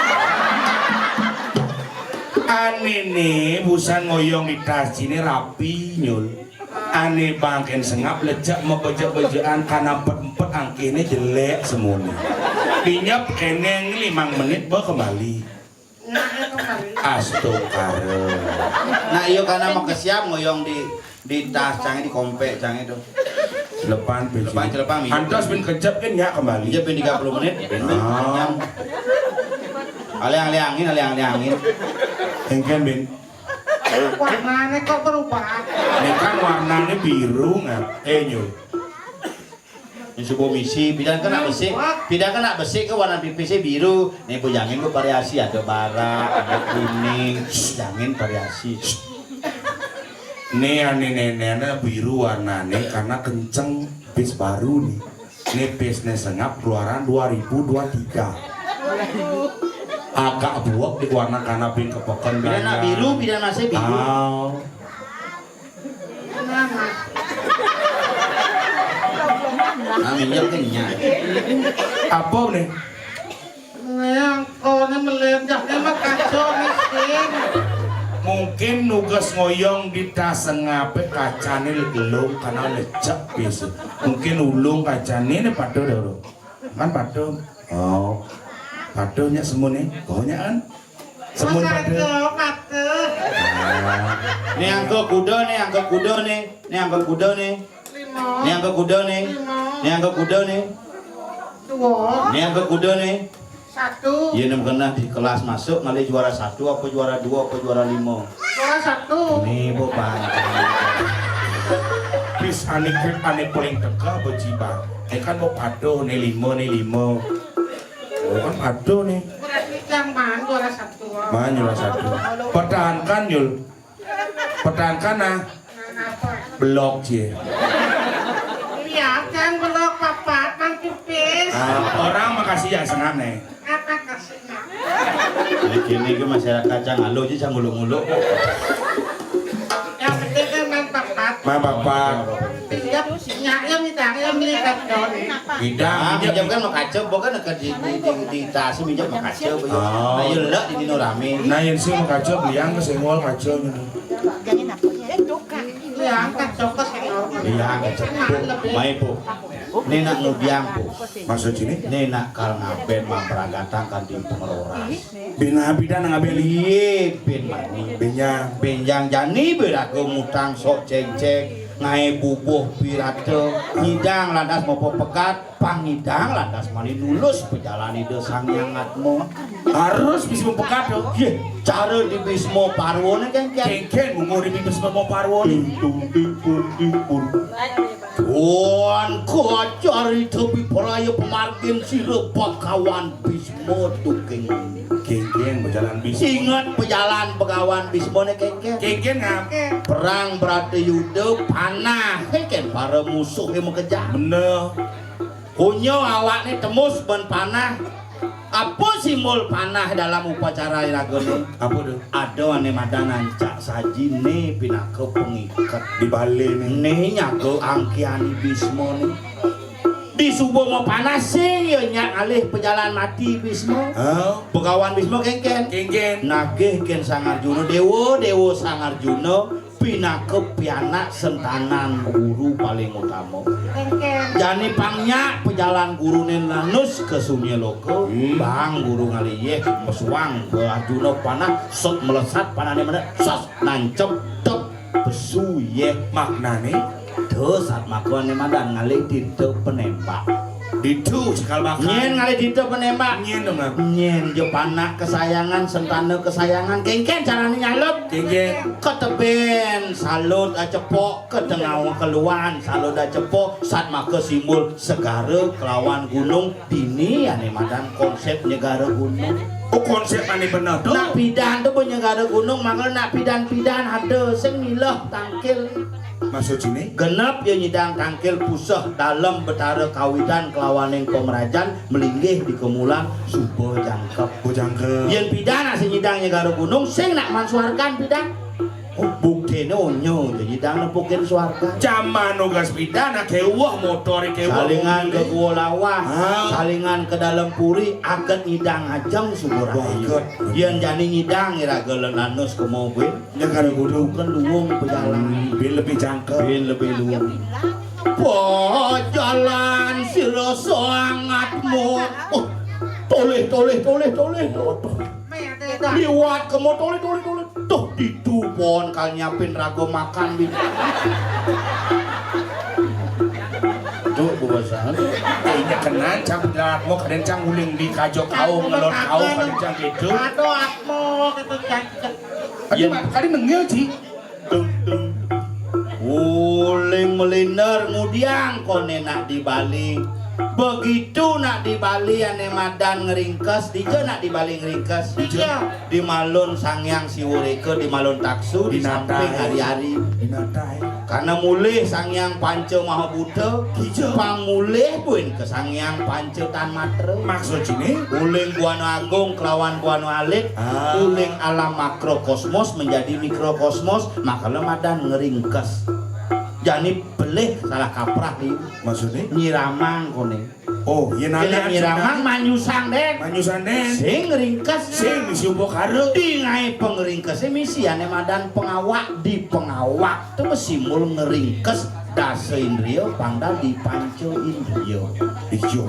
Ane ne, busan ngoyong di tas sini rapi, Nyul. Ane bangken sengap lecak mebejek-bejekan, kana empet-empet angkene jelek semuanya. Dinyap keneng limang menit, ba kembali. Astagfirullah. Nah, iyo, karena mau kesiap ngoyong di, di tas, cange di kompek, cange itu. Selepan, selepan, selepan, iya. Antos bin kejap kan, ya, kembali. Iya, bin tiga puluh menit. Ah. Alih-alih angin, alih-alih angin. Engken, bin. Warnane kok berubah? Ini kan warnanya biru, nggak? Eh, Nyul. Ini subuh misi, pidan kena besik. Pidan kena besik ke warna pipisnya biru. Nih, Bu, jangan, Bu, variasi. Ada bara, ada kuning. Jangan variasi. Nih, ane neneknya biru warnanya karena kenceng bis baru nih. Ini bisnya sengap keluaran dua ribu dua tiga. Agak buak di warna karena bin kepekan. Pidan nak biru, pidan masih biru. Ah. Nah, minyak kenyang. Apa nih? Yang kone melenjak, emang kacau miskin. Mungkin nugas ngoyong di tas sengape kacane lelung karena lecek biasa. Mungkin ulung kacane ini patuh dulu. Kan patuh. Oh. Patuhnya semuanya. Baunya kan? Semun patuh. Patuh. Nih angka kuda nih, angka kuda nih. Nih angka kuda nih. Lima. Nih angka kuda nih. Lima. Nih angka kuda nih. Dua. Nih angka kuda nih. Satu. Iya, nem kena di kelas masuk ngalih juara satu apa juara dua apa juara lima? Juara satu. Nih, Bu, pantang. Bis ane krit ane paling teka apa jiba? Eh, kan mau patuh nih lima nih lima. Oh, kan patuh nih. Berarti yang mana juara satu? Mana juara satu? Pertahankan, Yul. Petang kana belok cie. Iya, kan belok papat, Mang Pipis. Ah, orang makasih ya senang nih. Apa kasihnya? Ini kini ke masyarakat cang alo aja cang nguluk-nguluk. Yang penting kan main papat. Main papat. Pinjam, nyak yang minta, yang beli kacau. Bidang, ah, minjam kan makaca, bukan ke di di di, di tas minjam makaca. Oh. Ayo lek di dino rame. Nah, yang sih makaca beliang ke senggol kaca gitu. Iya, angkat cokot. Iya, angkat cokot. Baik, Bu. Ini nak ngudiang, Bu. Maksud ini? Ini nak kal ngaben mamperagakan di pengeroras. Bin Abi dan ngaben. Iye, bin mani. Binjang. Binjang jani beraga mutang sok cengceng, ngae bubuh pirata, nyidang lantas mau pepekat, Pangidang lantas mani lulus pejalan Ida Sang Hyang Atma. Harus bisa mempekat dong. Yeh, cara di Bisma Parwana kengken. Kengken, umur di Bisma Parwana. Ting tung ting pung ting pung. Tuan kacarita bipraya pemargin sira Bagawan Bisma tuking. Kengken pejalan Bisma. Ingat pejalan Bagawan Bisma ne kengken. Kengken ngap? Perang Bratayuda panah kengken para musuh yang makejang. Bener. Punyo awakne tembus ban panah. Apa simbol panah dalam upacara iragane? Apa tu? Ada ane madan ancak sajine pinaka pengiket. Di bale ne. Ne nyaga angkiani Bisma ne. Di suba mau panah sing ya nyak ngalih pejalan mati Bisma. Ha? Begawan Bisma kengken. Kengken. Nagih ken Sang Arjuna, dewa, dewa Sang Arjuna. Pinaka pianak sentanan guru paling utama. Jani pang nyak pejalan gurune lanus ke sunya loka, hmm. Bang guru ngalih yeh pesuang ke Arjuna panah, set melesat panahne mana, sas nancep tep pesu yeh. Maknane? Tuh, sat makane madan ngalih tita penembak. Ditu cikal bakal. Nyen ngalih tita penembak. Nyen dong, Bang. Nyen je panak kesayangan, sentana kesayangan. Kengken carane nyalup. Kengken. Keteben salut acepok, ketengah keluan salut acepok. Sat maka simbol segara kelawan gunung. Dini ane madan konsep nyegara gunung. Oh, konsep ane bener tu. Nak pidan tu nyegara gunung, maka nak pidan-pidan ada sing milah tangkil. Maksud sini? Genep ya nyidang tangkil puseh dalem Betara Kawitan kelawaning pemerajan melinggih di kemulan suba jangkep. Oh, jangkep. Yen pidan asih nyidang nyegara gunung, sing nak man swargan pidan. Oh, buktine onyo ya nyidang nepukin swargan. Jaman nugas pidan akeh uweh motor akeh uweh. Salingan ke Gua Lawah, ah. Salingan ke dalam puri, aget nyidang ajeng suba rahayu. Yen jani nyidang iraga lanus kemo kuwi. Negara Gudul. Kan luwung pejalan. Hmm, bin lebih jangkep. Bin lebih luwung. Pejalan sira sangatmu. Oh, toleh, toleh, toleh, toleh. Liwat kemo toleh, toleh, toleh. Tuh, ditu pon kal nyiapin raga makan, bin. Tuh, bubasan. Inya kenan, cang pejalan mau, kadang cang uling di kajo kau, ngelor kau, kadang cang gitu. Aduh, aku gitu, cang. Kadi, yén ma-, kadi nengil, Ci. Tung, tung. Uling melinder ngudiang koné nak di Bali. Begitu nak di Bali ané madan ngringkes, dija nak di Bali ngringkes. Dija. Di malun Sang Hyang Siwureka, di malun taksu, di samping ari-ari. Dinatai. Karena mulih Sang Hyang Panca Maha Buta, dija. Pang mulih buin ka Sang Hyang Panca Tan Matra. Maksud ciné? Uling Buana Agung kelawan Buana Alit, ah, uling alam makrokosmos menjadi mikrokosmos, makala madan ngringkes. Jani pelih salah kaprah, Liu. Maksudné? Nyiramang koné. Oh, yén nak nyiramang manyusang dén. Manyusang dén. Sing ngringkes. Sing misi upakara. Di ngaé pangringkesé misi ané madan pangawak, di pangawak to masi mul ngringkes dasa indria pang dadi panca indria. Iya.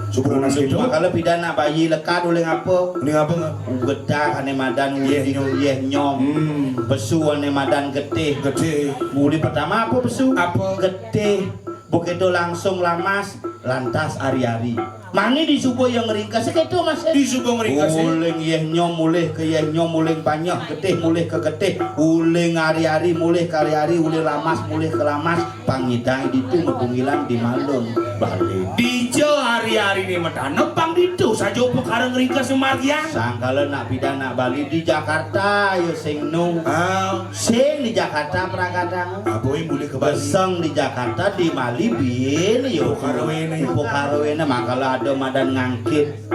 Subrana séda. Makala pidan nak bayi lekad uling apa? Uling apa, Kak? Ugedag ané madan uling. Yéh nyom. Yéh nyom. Hmm. Pesu ané madan getih. Getih. Uling pertama apa pesu? Apa? Getih. Begitu langsung lamas, lantas ari-ari. Mani disuba ya ngringkes kéto, Mas. Disuba ngringkes. Uling yéh nyom mulih ke yéh nyom, uling panyah getih mulih ke getih, uling ari-ari mulih ke ari-ari, uling lamas mulih ke lamas. Pang nyidang ditu matungilan di malun Bali. Dija ari-ari né madana pang ditu saja upakara ngringkes margiang. Sangkala nak pidan nak Bali di Jakarta ya sing nu. Ah. Sing di Jakarta pragatang. Apa mulih ka Bali? Beseng di Jakarta, di Bali buin ya. Upakara wéné. Upakara wéné, makala ada madan ngangkit.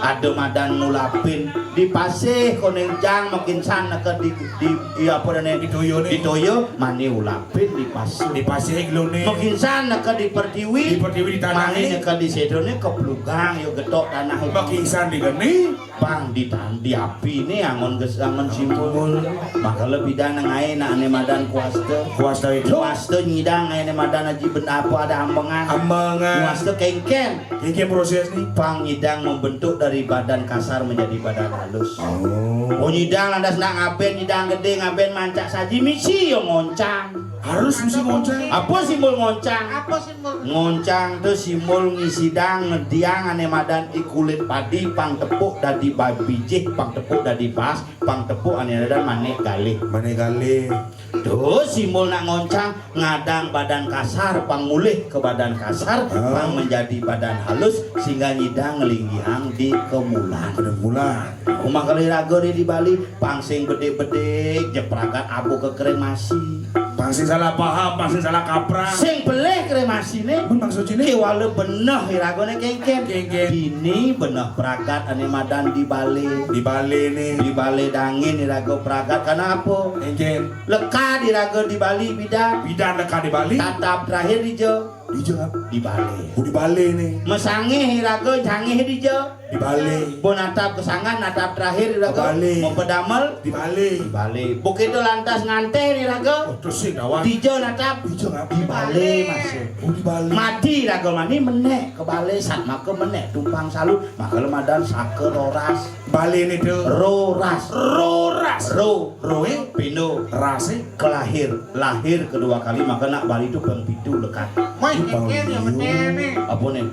Ada madan ngulapin. Di pasih koné jang makinsan neka di, di, di apa dané? Di toya né. Di toya, mani ulapin di pasih. Di pasih geluné. Makinsan neka di pertiwi. Di pertiwi di tanah. Mani né. Neka di séda né keplugang ya getok tanah. Makinsan di geni. Pang di tan-, di api né angon ges-, angon simpul. Simpul. Makala pidan ngaé nak ané madan kuasta. Kuasta itu? Kuasta nyidang ané madan aji ben-, apa ada ambengan. Ambengan. Kuasta kéngkén. Kéngkén prosés né. Pang nyidang membentuk dari badan kasar menjadi badan halus. Oh. Oh, nyidang lantas nak ngabén, nyidang gedé ngabén mancak saji misi ya ngoncang. Harus misi ngoncang. Apa simbol ngoncang? Apa simbol? Ngoncang to simbol ngisidang ngediang ané madan i kulit padi, pang tepuk dadi ba-, bijih, pang tepuk dadi bas, pang tepuk ané madan manik galih. Manik galih. To simbol nak ngoncang, ngadang badan kasar, pang mulih ke badan kasar, ah, pang menjadi badan halus, sehingga nyidang ngelinggihang di kemulan. Kemulan. Umah kali raga di, di Bali, pang sing bedik-bedik, ja pragat abuh ke kremasi. Pang sing salah paham, pang sing salah kaprah. Sing pelih kremasiné. Mun maksud ciné? Kéwala beneh iragané kéngkén. Kéngkén. Dini beneh pragat ané madan di balé. Di balé né. Di balé dangin iraga pragat. Karena apa? Kéngkén. Lekad iraga di Bali, pidan. Pidan lekad di Bali. Tatap terakhir dija. Dija, Kak? Di balé. Oh, di balé né. Masangih iraga sangih dija. Di balé. Bo natap kasanggan, natap terakhir iraga. Di balé. Mapadamel. Di balé. Di balé. Bo kéto lantas ngantén iraga. Oh, terus sing dawat. Dija natap. Dija, Kak? Di balé, Mas. Oh, di balé. Mati iraga mani menék ka balé, satmaka menék tumpang salu, makala madan saka roras. Balé né to. Roras. Roras. Ro, roé. Pindo. Rasé. Kelahir. Lahir kedua kali, maka nak Bali to pang pitu lekad. Mai, kéngkén ya, bener né. Apa né?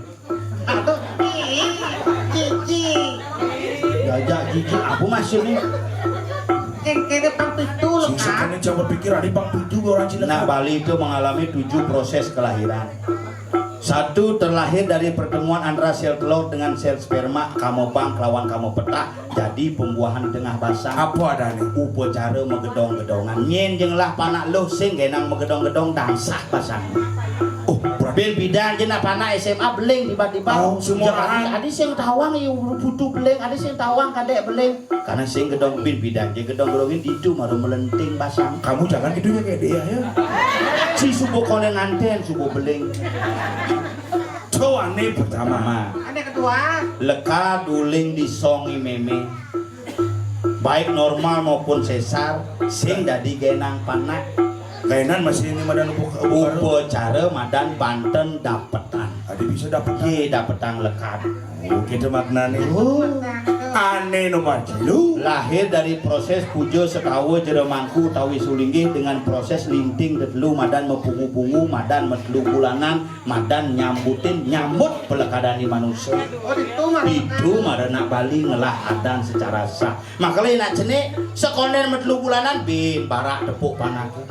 Aduh, cici. Jajak cici, apa maksudné? Kéngkén pang pitu lekad. Sing sakane coba pikir, ada pang pitu orang Cina. Nak Bali to mengalami tujuh proses kelahiran. Satu, terlahir dari pertemuan antara sel telur dengan sel sperma, kamabang kelawan kamapetak, jadi pembuahan di tengah basang. Apa adané? Upacara magedong-gedongan. Nyén ja ngelah panak luh sing genang magedong-gedong, dangsah basang. Oh, berarti bin pidan ja nak panak S M A beling tiba-tiba. Oh, semua. Adi, adi sing tawang ya putu beling, adi sing tawang kadék beling. Karena sing gedong bin pidan ja gedong-gedongin ditu mara melenting basang. Kamu jangan gitu ya kayak dia ya. Ci suba koné ngantén, suba beling. To ané pertama. Pertama. Ané kedua. Lekad uling disongi mémé. Baik normal maupun sesar, sing dadi genang panak. Gainan masih ini madan upa-, upacara. Upacara madan banten dapetan. Adi bisa dapetan. Yé, dapetan lekad. Oh, gitu maknané. Oh. Ane nomor telu. Lahir dari proses puja sekawa jero mangku utawi sulinggih dengan proses linting tetelu madan mepungu-pungu, madan metelu bulanan, madan nyambutin, nyambut pelekadani manusia. Oh, ditu mah. Ditu mah anak Bali ngelah adan secara sah. Makanya nak cenik, sekonden metelu bulanan, bin barak tepuk panake.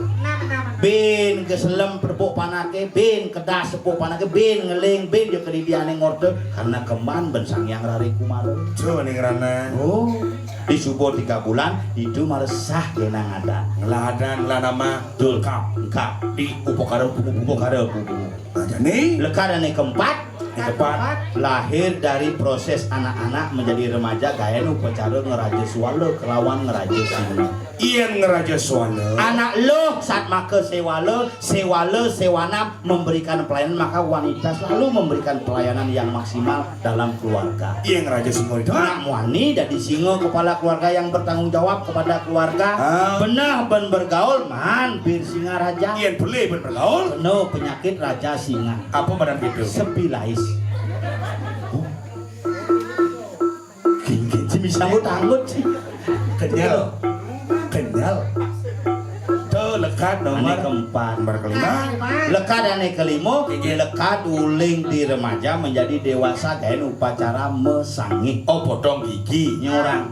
Bin geselem tepuk panake, bin kedas tepuk panake, bin ngeling, bin dia kedidiane ngorte, karena keman ben Sang Hyang Rari Kumara. Jo ning rana. Oh, di subuh tiga bulan, itu malah sah genang adan. Ngelah adan, ngelah nama, dul kap, engkap, di upakara, upakara, upakara. Nah, jani? Lekad ane keempat, yang keempat, lahir dari proses anak-anak menjadi remaja, gayan upacara ngeraja suala kelawan ngeraja singa. Yen ngeraja suala. Anak lo saat maka sewala, sewala, sewanam memberikan pelayanan, maka wanita selalu memberikan pelayanan yang maksimal dalam keluarga. Yen ngeraja singa itu. Anak muani dadi singa kepala keluarga yang bertanggung jawab kepada keluarga. Ah. Benah ben bergaul, man bir singa raja. Yen boleh ben bergaul. Kena penyakit raja singa. Apa badan itu? Sepi lais. Gini-gini sih bisa anggut-anggut sih. Kenyal. Kenyal. Tuh, lekad nomor ane keempat. Nomor kelima. Lekad ane kelima, inggih, lekad uling di remaja menjadi dewasa gaen upacara mesangih. Oh, potong gigi. Nyorang.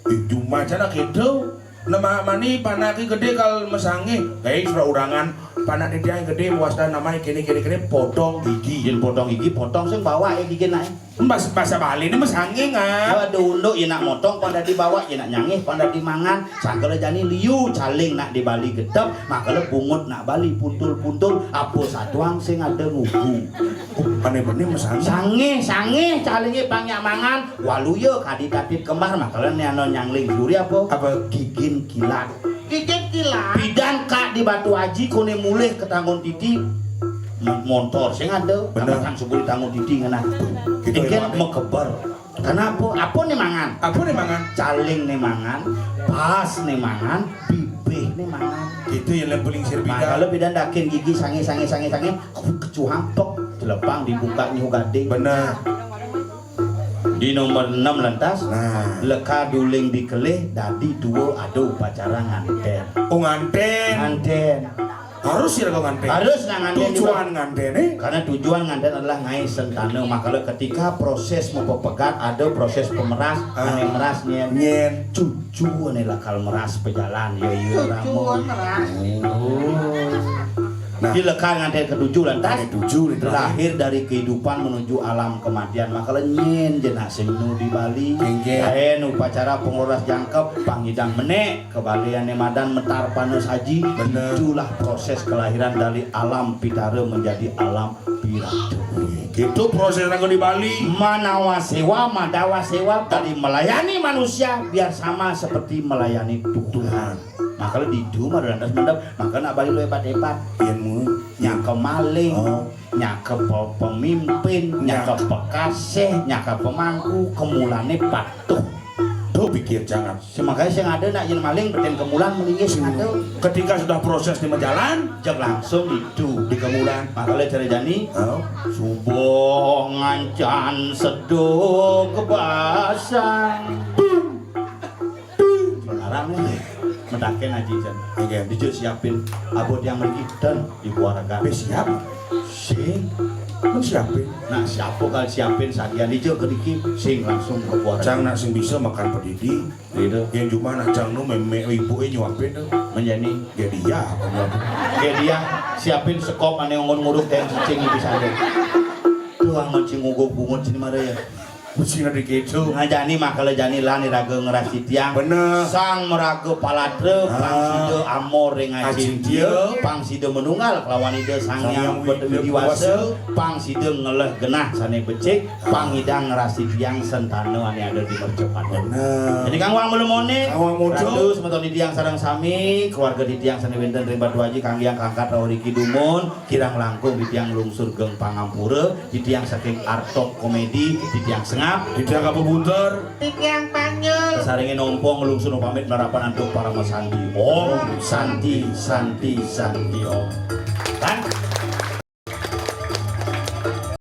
Ih, cuma aja nak gitu. Nama mani panake gede kal mesangih. Gae sura urangan. Panak titiang gede, wasta nama kene, kene, kene, potong gigi. Yen potong gigi, potong sing bawah ya gigi naik. Bas-, basa Bali ini mesangih, nggak? Waduh, unduk ya nak motong, pada dibawa ya nak nyangih, pada dimangan. Sangkala jani liu, caling nak di Bali gedep, makala bungut nak Bali puntul-puntul, apa satuang sing ada ngugu. Oh, aneh bener mesangih. Sangih, sangih, calinge banyak mangan, waluya kadi tatit kembar, makala ne ana nyangling juri apa? Apa? Gigin kilat. Gigit kilat. Bidan kak di Batu Aji kone mulih ke Tanggun Titi. Mo-, montor sing ada. Bener. Tambatan subur di Tanggun Titi ngena. Gitu. Ikan ya, Pak. Mekeber. Kenapa? Apa nih mangan? Apa nih mangan? Caling nih mangan, pas nih mangan, bibih nih mangan. Gitu ya, lem paling sir. Nah, bidan. Kalau bidan dakin gigi sange, sange, sange, sange, kecuhang pek, celepang dibuka nyuh gade. Bener. Di nomor enam lantas, nah, leka duling dikelih dadi dua ada upacara nganten. Oh, nganten. Nganten. Harus ya, kok nganten? Harus nah nganten. Tujuan juga nganten, eh? Karena tujuan nganten adalah ngai sentana. Makanya ketika proses mau pepegat, ada proses pemeras, ah, ane meras nyen. Nyen. Cucu ane lakal meras pejalan, ya, iya, cucu ramo. Meras. Oh. Nah. Di lekar nganten ketujuh lantas. Ketujuh, itu. Lahir dari kehidupan menuju alam kematian. Makanya nyen jenak sing nu di Bali. Kengke. Lain upacara pengoras jangkep, pangidang menek, kebaliannya madan metar panas haji. Bener. Itulah proses kelahiran dari alam pitara menjadi alam pirata. Gitu proses aku di Bali. Manawa sewa, madawa sewa, dari melayani manusia biar sama seperti melayani Tuhan. Tuhan. Makanya ditu mah lantas mendem, makanya balik lu hebat-hebat. Ilmu. Nyaka maling, oh, nyaka pe-, pemimpin, nyaka, nyaka pekasih, nyaka pemangku, kemulane patuh. Tuh pikir jangan. Semakanya sing ada nak yen maling beten kemulan meninggi sing ada. Ketika sudah proses di majalan, jek langsung ditu di kemulan. Makanya cara jani, oh, subuh ngancan seduh kebasang. Sekarang nih, medakin aji jan. Oke. Dijak siapin abot yang mriki dan ibu warga. Wis siap. Sing. Mun siapin. Nah, siapa kal siapin sagian dijak ke diki, sing langsung ke warga. Cang nak sing bisa makan pedidi. Gitu. Yang cuma nak cang nu meme ibu e nyuapin tuh. Menjadi. Ya dia, apa nyuapin? Ya dia, siapin sekop ane ngon nguruk dan cicing itu saja. Tuh angon cing nguguk bungut sini mara ya. Mesti ada gitu. Ngajani makala jani lah ni raga ngerasi tiang. Bener. Sang meraga palatra, ah, pang sida amor ring acintya, acintya, pang sida menunggal kelawan Ida Sang Hyang Widi Wasa, pang sida ngeleh genah sane becik, pang ngidang ngerasi tiang sentana ane ada di mercepan. Bener. Jadi kang wang melemone, kang wang muda, ratu semeton tiang sareng sami, keluarga tiang sane wenten ring Batu Aji, kang yang kangkat rawuh riki dumun, kirang langkung tiang lungsur geng pangampura, titiang saking Artok Komedi, titiang Sengap, titiang Kabubuter, titiang Panyul. Saringe nompong nglungsur pamit narapan antuk parama santi. Om Santi, Santi, Santi Om. Kan?